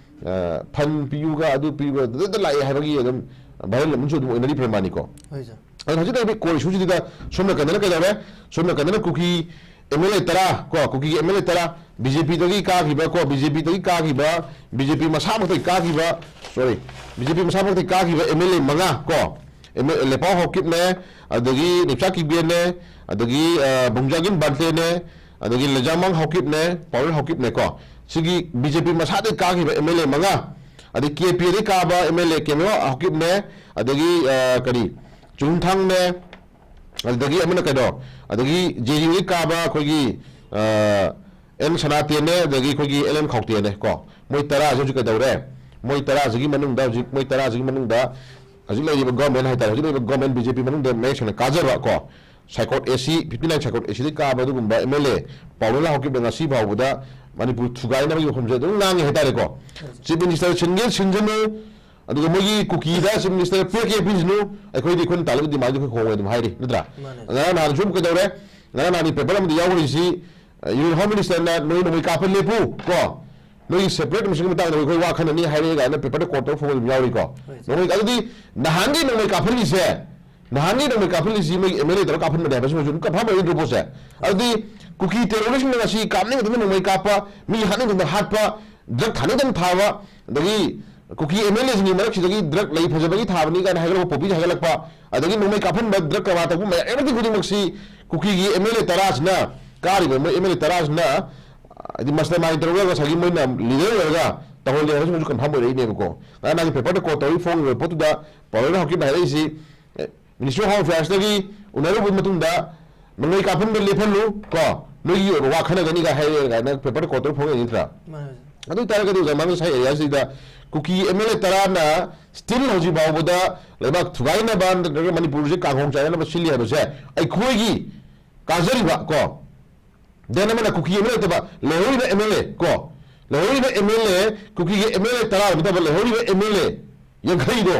ꯑ, ꯐꯟ ꯄꯤꯌꯨꯒ ꯑꯗꯨ ꯄꯤꯌꯨꯒ ꯑꯗꯨꯗ ꯂꯥꯛꯑꯦ ꯍꯥꯏꯕꯒꯤ ꯑꯗꯨꯝ viral ꯑꯃꯁꯨ ꯑꯗꯨꯝ ꯑꯣꯏꯅꯔꯤ ꯄ꯭ꯔꯃꯥꯅꯤꯀꯣ꯫ ꯍꯣꯏ, ꯁꯥꯔ꯫ ꯑꯗꯣ ꯍꯧꯖꯤꯛ ꯂꯩꯔꯤꯕ ꯀꯣꯜ ꯏꯁꯨꯁꯤꯗ ꯁꯣꯝ ꯅꯥꯀꯟꯗꯅ ꯀꯩꯗꯧꯔꯦ? ꯁꯣꯝ ꯅꯥꯀꯟꯗꯅ ꯀꯨꯀꯤ ꯑꯦꯝ ꯑꯦꯜ ꯑꯦ ꯇꯔꯥ ꯀꯣ, ꯀꯨꯀꯤꯒꯤ ꯑꯦꯝ ꯑꯦꯜ ꯑꯦ ꯇꯔꯥ, ꯕꯤ ꯖꯦ ꯄꯤꯗꯒꯤ ꯀꯥꯈꯤꯕ ꯀꯣ, ꯕꯤ ꯖꯦ ꯄꯤꯗꯒꯤ ꯀꯥꯈꯤꯕ, ꯕꯤ ꯖꯦ ꯄꯤ ꯃꯁꯥꯃꯛꯇꯒꯤ ꯀꯥꯈꯤꯕ, sorry, ꯕꯤ ꯖꯦ ꯄꯤ ꯃꯁꯥꯃꯛꯇꯒꯤ ꯀꯥꯈꯤꯕ ꯑꯦꯝ ꯑꯦꯜ ꯑꯦ ꯃꯉꯥ ꯀꯣ, ꯑꯦꯝ ꯑꯦꯜ ꯑꯦ ꯂꯦꯄꯥꯎ ꯍꯥꯎꯀꯤꯞꯅꯦ, ꯑꯗꯒꯤ ꯅꯤꯞꯆꯥ ꯀꯤꯕꯦꯟꯅꯦ, ꯑꯗꯒꯤ, ꯑ, ꯕꯨꯡꯖꯥꯒꯤꯟ ꯕꯥꯟꯇꯦꯅꯦ, ꯑꯗꯒꯤ ꯂꯩꯖꯥꯃꯥꯡ ꯍꯥꯎꯀꯤꯞꯅꯦ, ꯄꯥꯎꯔꯦꯜ ꯍꯥꯎꯀꯤꯞꯅꯦ ꯀꯣ, ꯁꯤꯒꯤ ꯕꯤ ꯖꯦ ꯄꯤ ꯃꯁꯥꯗꯒꯤ ꯀꯥꯈꯤꯕ ꯑꯦꯝ ꯑꯦꯜ ꯑꯦ ꯃꯉꯥ, ꯑꯗꯩ ꯀꯦ ꯄꯤ ꯑꯦꯗꯒꯤ ꯀꯥꯕ ꯑꯦꯝ ꯑꯦꯜ ꯑꯦ ꯀꯦꯃꯦꯔꯣ ꯍꯥꯎꯀꯤꯞꯅꯦ, ꯑꯗꯒꯤ, ꯑ, ꯀꯔꯤ, ꯆꯨꯡꯊꯥꯡꯅꯦ, ꯑꯗꯨꯗꯒꯤ ꯑꯃꯅ ꯀꯩꯅꯣ, ꯑꯗꯒꯤ ꯖꯦ ꯌꯨꯗꯒꯤ ꯀꯥꯕ ꯑꯩꯈꯣꯏꯒꯤ, ꯑ, ꯑꯦꯟ ꯁꯅꯥꯇꯦꯟꯅꯦ, ꯑꯗꯒꯤ ꯑꯩꯈꯣꯏꯒꯤ ꯑꯦꯜ ꯑꯦꯟ ꯈꯥꯎꯇꯦꯟꯅꯦ ꯀꯣ, ꯃꯣꯏ ꯇꯔꯥꯁꯦ ꯍꯧꯖꯤꯛ ꯀꯩꯗꯧꯔꯦ? ꯃꯣꯏ ꯇꯔꯥꯁꯤꯒꯤ ꯃꯅꯨꯡꯗ ꯍꯧꯖꯤꯛ, ꯃꯣꯏ ꯇꯔꯥꯁꯤꯒꯤ ꯃꯅꯨꯡꯗ ꯍꯧꯖꯤꯛ ꯂꯩꯔꯤꯕ ꯒꯣꯔꯃꯦꯟ ꯍꯥꯏꯇꯥꯔꯦ, ꯍꯧꯖꯤꯛ ꯂꯩꯔꯤꯕ ꯒꯣꯔꯃꯦꯟ ꯕꯤ ꯖꯦ ꯄꯤ ꯃꯅꯨꯡꯗ ꯃꯌꯦꯛ ꯁꯦꯡꯅ ꯀꯥꯖꯕ ꯀꯣ, ꯁꯥꯏꯀꯣꯠ ꯑꯦ ꯁꯤ, fifty nine ꯁꯥꯏꯀꯣꯠ ꯑꯦ ꯁꯤꯗꯒꯤ ꯀꯥꯕ ꯑꯗꯨꯒꯨꯝꯕ ꯑꯦꯝ ꯑꯦꯜ ꯑꯦ ꯄꯥꯎꯔꯦꯜ ꯍꯥꯎꯀꯤꯞꯅ ꯉꯁꯤ ꯐꯥꯎꯕꯗ ꯃꯅꯤꯄꯨꯔ ꯊꯨꯒꯥꯏꯅꯕꯒꯤ ꯋꯥꯐꯝꯁꯦ ꯑꯗꯨꯝ ꯉꯥꯡꯉꯤ ꯍꯥꯏꯇꯥꯔꯦꯀꯣ꯫ ꯆꯤꯐ ꯃꯤꯅꯤꯁꯇꯔ ꯁꯤꯟꯒꯦ ꯁꯤꯟꯖꯅꯨ, ꯑꯗꯨꯒ ꯃꯣꯏꯒꯤ ꯀꯨꯀꯤꯗ ꯆꯤꯐ ꯃꯤꯅꯤꯁꯇꯔ ꯄꯤꯔꯛꯀꯦ ꯄꯤꯁꯅꯨ, ꯑꯩꯈꯣꯏꯗꯤ ꯑꯩꯈꯣꯏꯅ ꯇꯥꯜꯂꯕ ꯗꯤꯃꯥꯟꯗꯤ ꯑꯩꯈꯣꯏ ꯈꯣꯡꯉꯣꯏ ꯑꯗꯨꯝ ꯍꯥꯏꯔꯤ, ꯅꯠꯇ꯭ꯔꯥ? ꯃꯥꯅꯦ꯫ ꯉꯔꯥꯡ ꯅꯍꯥꯟ ꯁꯨꯝ ꯀꯩꯗꯧꯔꯦ? ꯉꯔꯥꯡ ꯅꯍꯥꯟꯒꯤ ꯄꯦꯄꯔ ꯑꯃꯗ ꯌꯥꯎꯔꯤꯁꯤ, ꯑ, ꯌꯨꯅꯤꯌꯟ ꯍꯣꯝ ꯃꯤꯅꯤꯁꯇꯔꯅ "ꯅꯣꯏ ꯅꯣꯡꯃꯩ ꯀꯥꯞꯄ ꯂꯦꯞꯄꯨ" ꯀꯣ, "ꯅꯣꯏꯒꯤ ꯁꯦꯄꯔꯦꯠ ꯃꯤꯁꯟꯒꯤ ꯃꯇꯥꯡꯗ ꯑꯩꯈꯣꯏ ꯋꯥ ꯈꯟꯅꯅꯤ" ꯍꯥꯏꯔꯛꯑꯦ ꯀꯥꯏꯅ ꯄꯦꯄꯔꯗ ꯀꯣꯠ ꯇꯧꯔ ꯐꯣꯡꯕ ꯑꯗꯨꯝ ꯌꯥꯎꯔꯤꯀꯣ꯫ ꯍꯣꯏ, ꯁꯥꯔ꯫ ꯅꯣꯡꯃꯩ, ꯑꯗꯨꯗꯤ ꯅꯍꯥꯟꯒꯤ ꯅꯣꯡꯃꯩ ꯀꯥꯞꯍꯜꯂꯤꯁꯦ, ꯅꯍꯥꯟꯒꯤ ꯅꯣꯡꯃꯩ ꯀꯥꯞꯍꯜꯂꯤꯁꯤ ꯃꯣꯏꯒꯤ ꯑꯦꯝ ꯑꯦꯜ ꯑꯦ ꯇꯧꯔꯒ ꯀꯥꯞꯍꯟꯕꯅꯦ ꯍꯥꯏꯕꯁꯤꯃꯁꯨ ꯑꯗꯨꯝ ꯀꯟꯐꯥꯝ ꯑꯣꯏꯔꯤꯗ꯭ꯔꯣ ꯄꯣꯠꯁꯦ? ꯑꯗꯨꯗꯤ ꯀꯨꯀꯤ ꯇꯦꯔꯣꯔꯤꯁꯅ ꯉꯁꯤ ꯀꯥꯞꯅꯤꯡꯕ ꯃꯇꯝꯗ ꯅꯣꯡꯃꯩ ꯀꯥꯞꯄ, ꯃꯤ ꯍꯥꯠꯅꯤꯡꯕ ꯃꯇꯝꯗ ꯍꯥꯠꯄ, ꯗ꯭ꯔꯒ ꯊꯥꯅꯤꯡꯕ ꯃꯇꯝꯗ ꯊꯥꯕ, ꯑꯗꯒꯤ ꯀꯨꯀꯤ ꯑꯦꯝ ꯑꯦꯜ ꯑꯦꯁꯤꯡꯒꯤ ꯃꯔꯛꯁꯤꯗꯒꯤ ꯗ꯭ꯔꯒ ꯂꯩ ꯐꯖꯕꯒꯤ ꯊꯥꯕꯅꯤ ꯀꯥꯏꯅ ꯍꯥꯏꯒꯠꯂꯛꯄ ꯄꯣꯄꯤꯁꯦ ꯍꯥꯏꯒꯠꯂꯛꯄ, ꯑꯗꯒꯤ ꯅꯣꯡꯃꯩ ꯀꯥꯞꯍꯟꯕ, ꯗ꯭ꯔꯒ ꯀꯔꯕꯥꯔ ꯇꯧꯕ ꯃꯌꯥꯝ ꯑꯃꯗꯤ ꯈꯨꯗꯤꯡꯃꯛꯁꯤ ꯀꯨꯀꯤꯒꯤ ꯑꯦꯝ ꯑꯦꯜ ꯑꯦ ꯇꯔꯥꯁꯤꯅ ꯀꯥꯔꯤꯕ ꯃꯣꯏ ꯑꯦꯝ ꯑꯦꯜ ꯑꯦ ꯇꯔꯥꯁꯤꯅ, ꯍꯥꯏꯗꯤ, ꯃꯁꯇꯔ ꯃꯥꯏꯟ ꯇꯧꯔꯒ ꯉꯁꯥꯏꯒꯤ ꯃꯣꯏꯅ ꯂꯤꯗꯔ ꯑꯣꯏꯔꯒ ꯇꯧꯍꯜꯂꯦ ꯍꯥꯏꯕꯁꯤꯃꯁꯨ ꯀꯟꯐꯥꯔꯝ ꯑꯣꯏꯔꯛꯏꯅꯦꯕꯀꯣ꯫ ꯉꯔꯥꯡ ꯅꯍꯥꯟꯒꯤ ꯄꯦꯄꯔꯗ ꯀꯣꯠ ꯇꯧꯔꯤ ꯐꯣꯡꯉꯤꯕ ꯄꯣꯠꯇꯨꯗ ꯄꯥꯎꯔꯦꯜ ꯍꯥꯎꯀꯤꯞꯅ ꯍꯥꯏꯔꯛꯏꯁꯤ, ꯑꯦ, ꯃꯤꯅꯤꯁꯇ꯭ꯔꯤ ꯑꯣꯐ ꯍꯣꯝ ꯑꯦꯐꯤꯌꯔꯁꯇꯒꯤ ꯎꯅꯔꯨꯕ ꯃꯇꯨꯡꯗ ꯅꯣꯡꯃꯩ ꯀꯥꯞꯐꯝꯗ ꯂꯦꯞꯍꯜꯂꯨ ꯀꯣ, ꯅꯣꯏꯒꯤ ꯑꯣꯏꯕ ꯋꯥ ꯈꯟꯅꯒꯅꯤꯒ ꯍꯥꯏꯔꯦ ꯀꯥꯏꯅ ꯄꯦꯄꯔꯗ ꯀꯣꯠ ꯇꯧꯔ ꯐꯣꯡꯉꯛꯏ ꯅꯠꯇ꯭ꯔꯥ? ꯃꯥꯅꯦ꯫ ꯑꯗꯨ ꯑꯣꯏꯇꯥꯔꯒꯗꯤ ꯑꯣꯖꯥ ꯃꯥꯅ ꯉꯁꯥꯏ ꯑꯦꯔꯤꯌꯥꯁꯤꯗ ꯀꯨꯀꯤ ꯑꯦꯝ ꯑꯦꯜ ꯑꯦ ꯇꯔꯥꯅ ꯁ꯭ꯇꯤꯜ ꯍꯧꯖꯤꯛ ꯐꯥꯎꯕꯗ ꯂꯩꯕꯥꯛ ꯊꯨꯒꯥꯏꯅꯕ ꯅꯠꯇ꯭ꯔꯒ ꯃꯅꯤꯄꯨꯔꯁꯦ ꯀꯥꯡꯍꯣꯡ ꯆꯥꯏꯅꯅꯕ ꯁꯤꯜꯂꯤ ꯍꯥꯏꯕꯁꯦ ꯑꯩꯈꯣꯏꯒꯤ ꯀꯥꯖꯔꯤꯕ ꯀꯣ, ꯗꯦꯟ ꯑꯃꯅ ꯀꯨꯀꯤ ꯑꯦꯝ ꯑꯦꯜ ꯑꯦ ꯅꯠꯇꯕ ꯂꯩꯍꯧꯔꯤꯕ ꯑꯦꯝ ꯑꯦꯜ ꯑꯦ ꯀꯣ, ꯂꯩꯍꯧꯔꯤꯕ ꯑꯦꯝ ꯑꯦꯜ ꯑꯦ, ꯀꯨꯀꯤꯒꯤ ꯑꯦꯝ ꯑꯦꯜ ꯑꯦ ꯇꯔꯥ ꯅꯠꯇꯕ ꯂꯩꯍꯧꯔꯤꯕ ꯑꯦꯝ ꯑꯦꯜ ꯑꯦ ꯌꯥꯡꯈꯩꯗꯣ,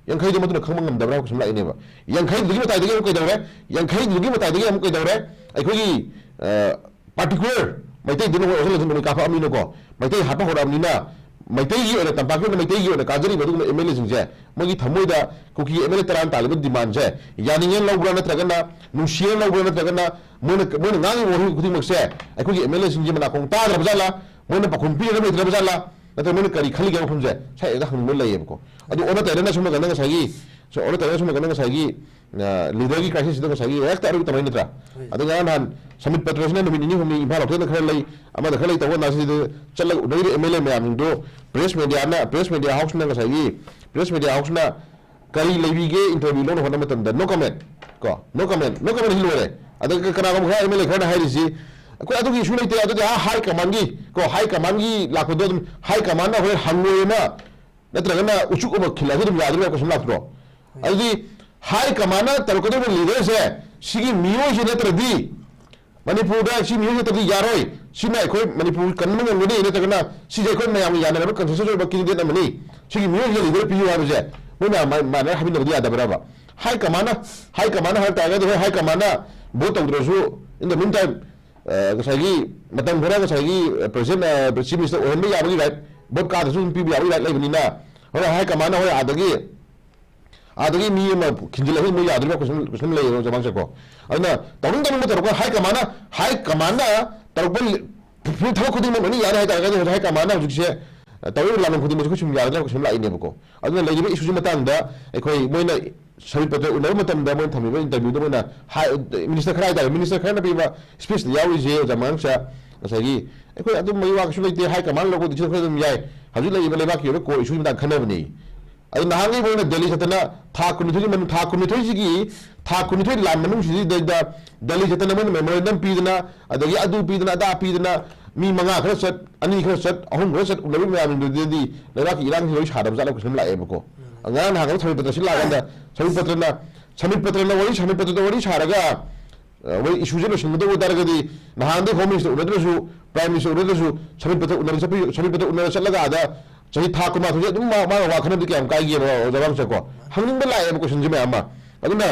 ꯌꯥꯡꯈꯩꯗꯣ ꯃꯗꯨꯅ ꯈꯪꯕ ꯉꯝꯗꯕ꯭ꯔꯥ ꯍꯥꯏꯕ ꯀꯩꯁꯨꯝ ꯂꯥꯛꯏꯅꯦꯕ꯫ ꯌꯥꯡꯈꯩꯗꯨꯒꯤ ꯃꯇꯥꯏꯗꯒꯤ ꯑꯃꯨꯛ ꯀꯩꯗꯧꯔꯦ? ꯌꯥꯡꯈꯩꯗꯨꯒꯤ ꯃꯇꯥꯏꯗꯒꯤ ꯑꯃꯨꯛ ꯀꯩꯗꯧꯔꯦ? ꯑꯩꯈꯣꯏꯒꯤ, ꯑ, ꯄꯥꯔꯇꯤꯀꯨꯂꯔ ꯃꯩꯇꯩꯗꯨꯅ ꯃꯣꯏ ꯑꯣꯟꯁꯤꯜꯂꯁꯨ ꯅꯣꯡꯃꯩ ꯀꯥꯞꯄꯛꯑꯕꯅꯤꯅꯀꯣ, ꯃꯩꯇꯩ ꯍꯥꯠꯄ ꯍꯧꯔꯛꯑꯕꯅꯤꯅ, ꯃꯩꯇꯩꯒꯤ ꯑꯣꯏꯅ, ꯇꯝꯄꯥꯛꯀꯤ ꯑꯣꯏꯅ ꯃꯩꯇꯩꯒꯤ ꯑꯣꯏꯅ ꯀꯥꯖꯔꯤꯕ ꯑꯗꯨꯒꯨꯝꯕ ꯑꯦꯝ ꯑꯦꯜ ꯑꯦꯁꯤꯡꯁꯦ, ꯃꯣꯏꯒꯤ ꯊꯃꯣꯏꯗ ꯀꯨꯀꯤ ꯑꯦꯝ ꯑꯦꯜ ꯑꯦ ꯇꯔꯥꯅ ꯇꯥꯜꯂꯤꯕ ꯗꯤꯃꯥꯟꯁꯦ ꯌꯥꯅꯤꯡꯉꯦꯅ ꯂꯧꯕ꯭ꯔꯥ, ꯅꯠꯇ꯭ꯔꯒꯅ ꯅꯨꯡꯁꯤꯌꯦꯅ ꯂꯧꯕ꯭ꯔꯥ, ꯅꯠꯇ꯭ꯔꯒꯅ ꯃꯣꯏꯅ, ꯃꯣꯏꯅ ꯉꯥꯡꯉꯤꯕ ꯋꯥꯍꯩ ꯈꯨꯗꯤꯡꯃꯛꯁꯦ ꯑꯩꯈꯣꯏꯒꯤ ꯑꯦꯝ ꯑꯦꯜ ꯑꯦꯁꯤꯡꯁꯦ ꯃꯅꯥꯀꯣꯡ ꯇꯥꯗ꯭ꯔꯕ ꯖꯥꯠꯂꯥ, ꯃꯣꯏꯅ ꯄꯥꯎꯈꯨꯝ ꯄꯤꯅꯕ ꯂꯩꯇ꯭ꯔꯕ ꯖꯥꯠꯂꯥ, ꯅꯠꯇ꯭ꯔꯒ ꯃꯣꯏꯅ ꯀꯔꯤ ꯈꯜꯂꯤꯒꯦ ꯋꯥꯐꯝꯁꯦ ꯁ꯭ꯋꯥꯏꯗ ꯍꯪꯅꯤꯡꯕ ꯂꯩꯌꯦꯕꯀꯣ꯫ ꯑꯗꯨ ꯑꯣꯟꯅ ꯇꯩꯅꯅ ꯁꯣꯝ ꯅꯥꯀꯟꯗ ꯉꯁꯥꯏꯒꯤ, ꯁꯣ-, ꯑꯣꯟꯅ ꯇꯩꯅꯅ ꯁꯣꯝ ꯅꯥꯀꯟꯗ ꯉꯁꯥꯏꯒꯤ, ꯑ, ꯂꯤꯗꯔꯒꯤ ꯀ꯭ꯔꯥꯏꯁꯤꯁꯁꯤꯗ ꯉꯁꯥꯏꯒꯤ ꯍꯦꯛꯇ ꯑꯔꯣꯏꯕ ꯇꯧꯔꯛꯏ ꯅꯠꯇ꯭ꯔꯥ? ꯍꯣꯏ꯫ ꯑꯗ ꯉꯔꯥꯡ ꯅꯍꯥꯟ ꯁꯃꯤꯠ ꯄꯇ꯭ꯔꯁꯤꯅ ꯅꯨꯃꯤꯠ ꯅꯤꯅꯤ ꯍꯨꯝꯅꯤ ꯏꯝꯐꯥꯜ ꯍꯣꯇꯦꯜꯗ ꯈꯔ ꯂꯩ, ꯑꯃꯗ ꯈꯔ ꯂꯩ ꯇꯧꯕ ꯀꯥꯟꯗ ꯁꯤꯗ ꯆꯠꯂꯒ ꯎꯅꯔꯤꯕ ꯑꯦꯝ ꯑꯦꯜ ꯑꯦ ꯃꯌꯥꯝꯗꯣ ꯄ꯭ꯔꯦꯁ ꯃꯦꯗꯤꯌꯥꯅ, ꯄ꯭ꯔꯦꯁ ꯃꯦꯗꯤꯌꯥ ꯍꯥꯎꯁꯅ ꯉꯁꯥꯏꯒꯤ, ꯄ꯭ꯔꯦꯁ ꯃꯦꯗꯤꯌꯥ ꯍꯥꯎꯁꯅ ꯀꯔꯤ ꯂꯩꯕꯤꯒꯦ ꯏꯟꯇꯔꯚ꯭ꯌꯨ ꯂꯧꯅꯕ ꯍꯣꯠꯅꯕ ꯃꯇꯝꯗ? No comment ꯀꯣ, no comment, no comment ꯁꯤ ꯂꯣꯏꯔꯦ꯫ ꯑꯗ ꯀ-, ꯀꯅꯥꯒꯨꯝꯕ ꯈꯔ ꯑꯦꯝ ꯑꯦꯜ ꯑꯦ ꯈꯔꯅ ꯍꯥꯏꯔꯤꯁꯤ, "ꯑꯩꯈꯣꯏ ꯑꯗꯨꯒꯤ ꯏꯁꯨ ꯂꯩꯇꯦ, ꯑꯗꯨꯗꯤ ꯑꯥ ꯍꯥꯏ ꯀꯃꯥꯟꯒꯤ ꯀꯣ, ꯍꯥꯏ ꯀꯃꯥꯟꯒꯤ ꯂꯥꯛꯄꯗꯣ ꯑꯗꯨꯝ ꯍꯥꯏ ꯀꯃꯥꯟꯅ ꯍꯣꯔꯦꯟ ꯍꯪꯉꯣꯏ ꯑꯃ ꯅꯠꯇ꯭ꯔꯒꯅ ꯎꯆꯨꯛ ꯑꯃ ꯈꯤꯜꯂꯛꯑꯁꯨ ꯑꯗꯨꯝ ꯌꯥꯗꯣꯏꯕ ꯀꯩꯁꯨꯝ ꯂꯥꯛꯇ꯭ꯔꯣ?" ꯑꯗꯨꯗꯤ ꯍꯥꯏ ꯀꯃꯥꯟꯅ ꯇꯧꯔꯛꯀꯗꯧꯔꯤꯕ ꯂꯤꯗꯔꯁꯦ ꯁꯤꯒꯤ ꯃꯤꯑꯣꯏꯁꯦ ꯅꯠꯇ꯭ꯔꯗꯤ ꯃꯅꯤꯄꯨꯔꯗ ꯁꯤ ꯃꯤꯑꯣꯏꯁꯦ ꯅꯠꯇ꯭ꯔꯗꯤ ꯌꯥꯔꯣꯏ, ꯁꯤꯅ ꯑꯩꯈꯣꯏ ꯃꯅꯤꯄꯨꯔ ꯀꯟꯕ ꯉꯝꯒꯅꯤ, ꯅꯠꯇ꯭ꯔꯒꯅ ꯁꯤꯁꯦ ꯑꯩꯈꯣꯏ ꯃꯌꯥꯝꯒꯤ ꯌꯥꯅꯔꯕ ꯀꯟꯁꯦꯟꯁꯁ ꯑꯣꯏꯕ ꯀꯦꯟꯗꯤꯗꯦꯠ ꯑꯃꯅꯤ, ꯁꯤꯒꯤ ꯃꯤꯑꯣꯏꯁꯤꯗ ꯂꯤꯗꯔ ꯄꯤꯌꯨ ꯍꯥꯏꯕꯁꯦ ꯃꯣꯏ ꯃꯌꯥꯝ ꯃꯥ-, ꯃꯥꯟꯅꯔ ꯍꯥꯏꯃꯤꯟꯅꯕꯗꯤ ꯌꯥꯗꯕ꯭ꯔꯕ? ꯍꯥꯏ ꯀꯃꯥꯟꯅ, ꯍꯥꯏ ꯀꯃꯥꯟꯅ ꯍꯥꯏꯕ ꯇꯥꯔꯒꯗꯤ, ꯍꯣꯏ, ꯍꯥꯏ ꯀꯃꯥꯟꯅ ꯚꯣꯠ ꯇꯧꯗ꯭ꯔꯁꯨ, in the meantime, ꯑ, ꯉꯁꯥꯏꯒꯤ ꯃꯇꯝ ꯈꯔ ꯉꯁꯥꯏꯒꯤ, ꯑ, ꯄ꯭ꯔꯁꯤꯗꯦꯟ, ꯑ, ꯆꯤꯐ ꯃꯤꯅꯤꯁꯇꯔ ꯑꯣꯏꯍꯟꯕ ꯌꯥꯕꯒꯤ ꯔꯥꯏꯠ, ꯚꯣꯠ ꯀꯥꯗ꯭ꯔꯁꯨ ꯑꯗꯨꯝ ꯄꯤꯕ ꯌꯥꯕꯒꯤ ꯔꯥꯏꯠ ꯂꯩꯕꯅꯤꯅ, ꯍꯣꯏ, ꯍꯥꯏ ꯀꯃꯥꯟꯅ, ꯍꯣꯏ, ꯑꯥꯗꯒꯤ, ꯑꯥꯗꯒꯤ ꯃꯤ ꯑꯃ ꯈꯤꯟꯖꯤꯜꯂꯛꯑꯁꯨ ꯃꯣꯏ ꯌꯥꯗꯣꯔꯤꯕ ꯀꯩꯁꯨꯝ, ꯀꯩꯁꯨꯝ ꯂꯩꯔꯣꯏ ꯆꯃꯥꯡꯁꯦꯀꯣ꯫ ꯑꯗꯨꯅ ꯇꯧꯅꯤꯡ ꯇꯧꯅꯤꯡꯕ ꯇꯧꯔꯛꯄ, ꯍꯥꯏ ꯀꯃꯥꯟꯅ, ꯍꯥꯏ ꯀꯃꯥꯟꯅ ꯇꯧꯔꯛꯄ ꯂꯤ-, ꯊꯕꯛ ꯈꯨꯗꯤꯡꯃꯛ ꯂꯣꯏꯅ ꯌꯥꯅꯤ ꯍꯥꯏ ꯇꯥꯔꯒꯗꯤ, ꯍꯧꯖꯤꯛ ꯍꯥꯏ ꯀꯃꯥꯟꯅ ꯍꯧꯖꯤꯛꯁꯦ, ꯑ, ꯇꯧꯔꯤꯕ ꯂꯥꯟꯐꯝ ꯈꯨꯗꯤꯡꯃꯛꯁꯦ ꯑꯩꯈꯣꯏ ꯁꯨꯝ ꯌꯥꯒꯗ꯭ꯔꯥ ꯀꯩꯁꯨꯝ ꯂꯥꯛꯏꯅꯦꯕꯀꯣ꯫ ꯑꯗꯨꯅ ꯂꯩꯔꯤꯕ ꯏꯁꯨꯁꯤ ꯃꯇꯥꯡꯗ ꯑꯩꯈꯣꯏ ꯃꯣꯏꯅ ꯁꯃꯤꯠ ꯄꯇ꯭ꯔ ꯎꯅꯕ ꯃꯇꯝꯗ ꯃꯣꯏꯅ ꯊꯝꯃꯤꯕ interview ꯗ ꯃꯣꯏꯅ ꯍꯥꯏ, minister ꯈꯔ ꯍꯥꯏꯇꯥꯔꯦ, minister ꯈꯔꯅ ꯄꯤꯕ speech ꯇ ꯌꯥꯎꯔꯤꯁꯦ ꯑꯣꯖꯥ ꯃꯉꯥꯡꯁꯦ, ꯉꯁꯥꯏꯒꯤ ꯑꯩꯈꯣꯏ ꯑꯗꯨꯝꯕꯒꯤ ꯋꯥ ꯀꯩꯁꯨ ꯂꯩꯇꯦ, high command ꯂꯧꯕꯗꯤ ꯁꯤꯗ ꯈꯔ ꯑꯗꯨꯝ ꯌꯥꯏ, ꯍꯧꯖꯤꯛ ꯂꯩꯔꯤꯕ ꯂꯩꯕꯥꯛꯀꯤ ꯑꯣꯏꯕ core issue ꯒꯤ ꯃꯇꯥꯡꯗ ꯈꯟꯅꯕꯅꯤ꯫ ꯑꯗꯨ ꯅꯍꯥꯟꯒꯤ ꯃꯣꯏꯅ ꯗꯦꯜꯂꯤ ꯆꯠꯇꯅ ꯊꯥ ꯀꯨꯟꯅꯤꯊꯣꯏꯒꯤ ꯃꯅꯨꯡ, ꯊꯥ ꯀꯨꯟꯅꯤꯊꯣꯏꯁꯤꯒꯤ, ꯊꯥ ꯀꯨꯟꯅꯤꯊꯣꯏ ꯂꯥꯟ ꯃꯅꯨꯡꯁꯤꯗꯩꯗ ꯗꯦꯜꯂꯤ ꯆꯠꯇꯅ ꯃꯣꯏꯅ memorandum ꯄꯤꯗꯅ, ꯑꯗꯒꯤ ꯑꯗꯨ ꯄꯤꯗꯅ, ꯑꯗꯥ ꯄꯤꯗꯅ, ꯃꯤ ꯃꯉꯥ ꯈꯔ ꯆꯠ, ꯑꯅꯤ ꯈꯔ ꯆꯠ, ꯑꯍꯨꯝ ꯈꯔ ꯆꯠ, ꯎꯅꯕ ꯃꯌꯥꯝꯗꯨꯗꯗꯤ ꯂꯩꯕꯥꯛꯀꯤ ꯏꯔꯥꯡꯁꯤ ꯂꯣꯏ ꯁꯥꯗꯕ ꯖꯥꯠꯂ ꯀꯩꯁꯨ ꯂꯥꯛꯑꯦꯕꯀꯣ꯫ ꯉꯔꯥꯡ ꯅꯍꯥꯟ ꯁꯃꯤꯠ ꯄꯇ꯭ꯔ ꯁꯤꯜꯂꯛꯑꯀꯥꯟꯗ, ꯁꯃꯤꯠ ꯄꯇ꯭ꯔꯅ, ꯁꯃꯤꯠ ꯄꯇ꯭ꯔꯅ ꯋꯥꯔꯤ, ꯁꯃꯤꯠ ꯄꯇ꯭ꯔꯗ ꯋꯥꯔꯤ ꯁꯥꯔꯒ, ꯑ, ꯃꯣꯏ issue ꯁꯦ ꯂꯣꯏꯁꯤꯟꯒꯗꯧꯕ ꯑꯣꯏꯇꯥꯔꯒꯗꯤ, ꯅꯍꯥꯟꯗꯩ Home Minister ꯎꯅꯗ꯭ꯔꯁꯨ, Prime Minister ꯎꯅꯗ꯭ꯔꯁꯨ, ꯁꯃꯤꯠ ꯄꯇ꯭ꯔ ꯎꯅꯕ ꯆꯠꯄ, ꯁꯃꯤꯠ ꯄꯇ꯭ꯔ ꯎꯅꯕ ꯆꯠꯂꯒ ꯑꯥꯗ ꯆꯍꯤ ꯊꯥ ꯀꯨꯟꯃꯥꯊꯣꯏꯁꯦ ꯑꯗꯨꯝ ꯃꯥ-, ꯃꯥꯒ ꯋꯥ ꯈꯟꯅꯕꯗꯤ ꯀꯌꯥꯝ ꯀꯥꯏꯒꯦꯕ, ꯑꯣꯖꯥ ꯃꯉꯥꯡꯁꯦꯀꯣ? ꯍꯪꯅꯤꯡꯕ ꯂꯥꯛꯑꯦꯕ question ꯁꯦ ꯃꯌꯥꯝ ꯑꯃ꯫ ꯑꯗꯨꯅ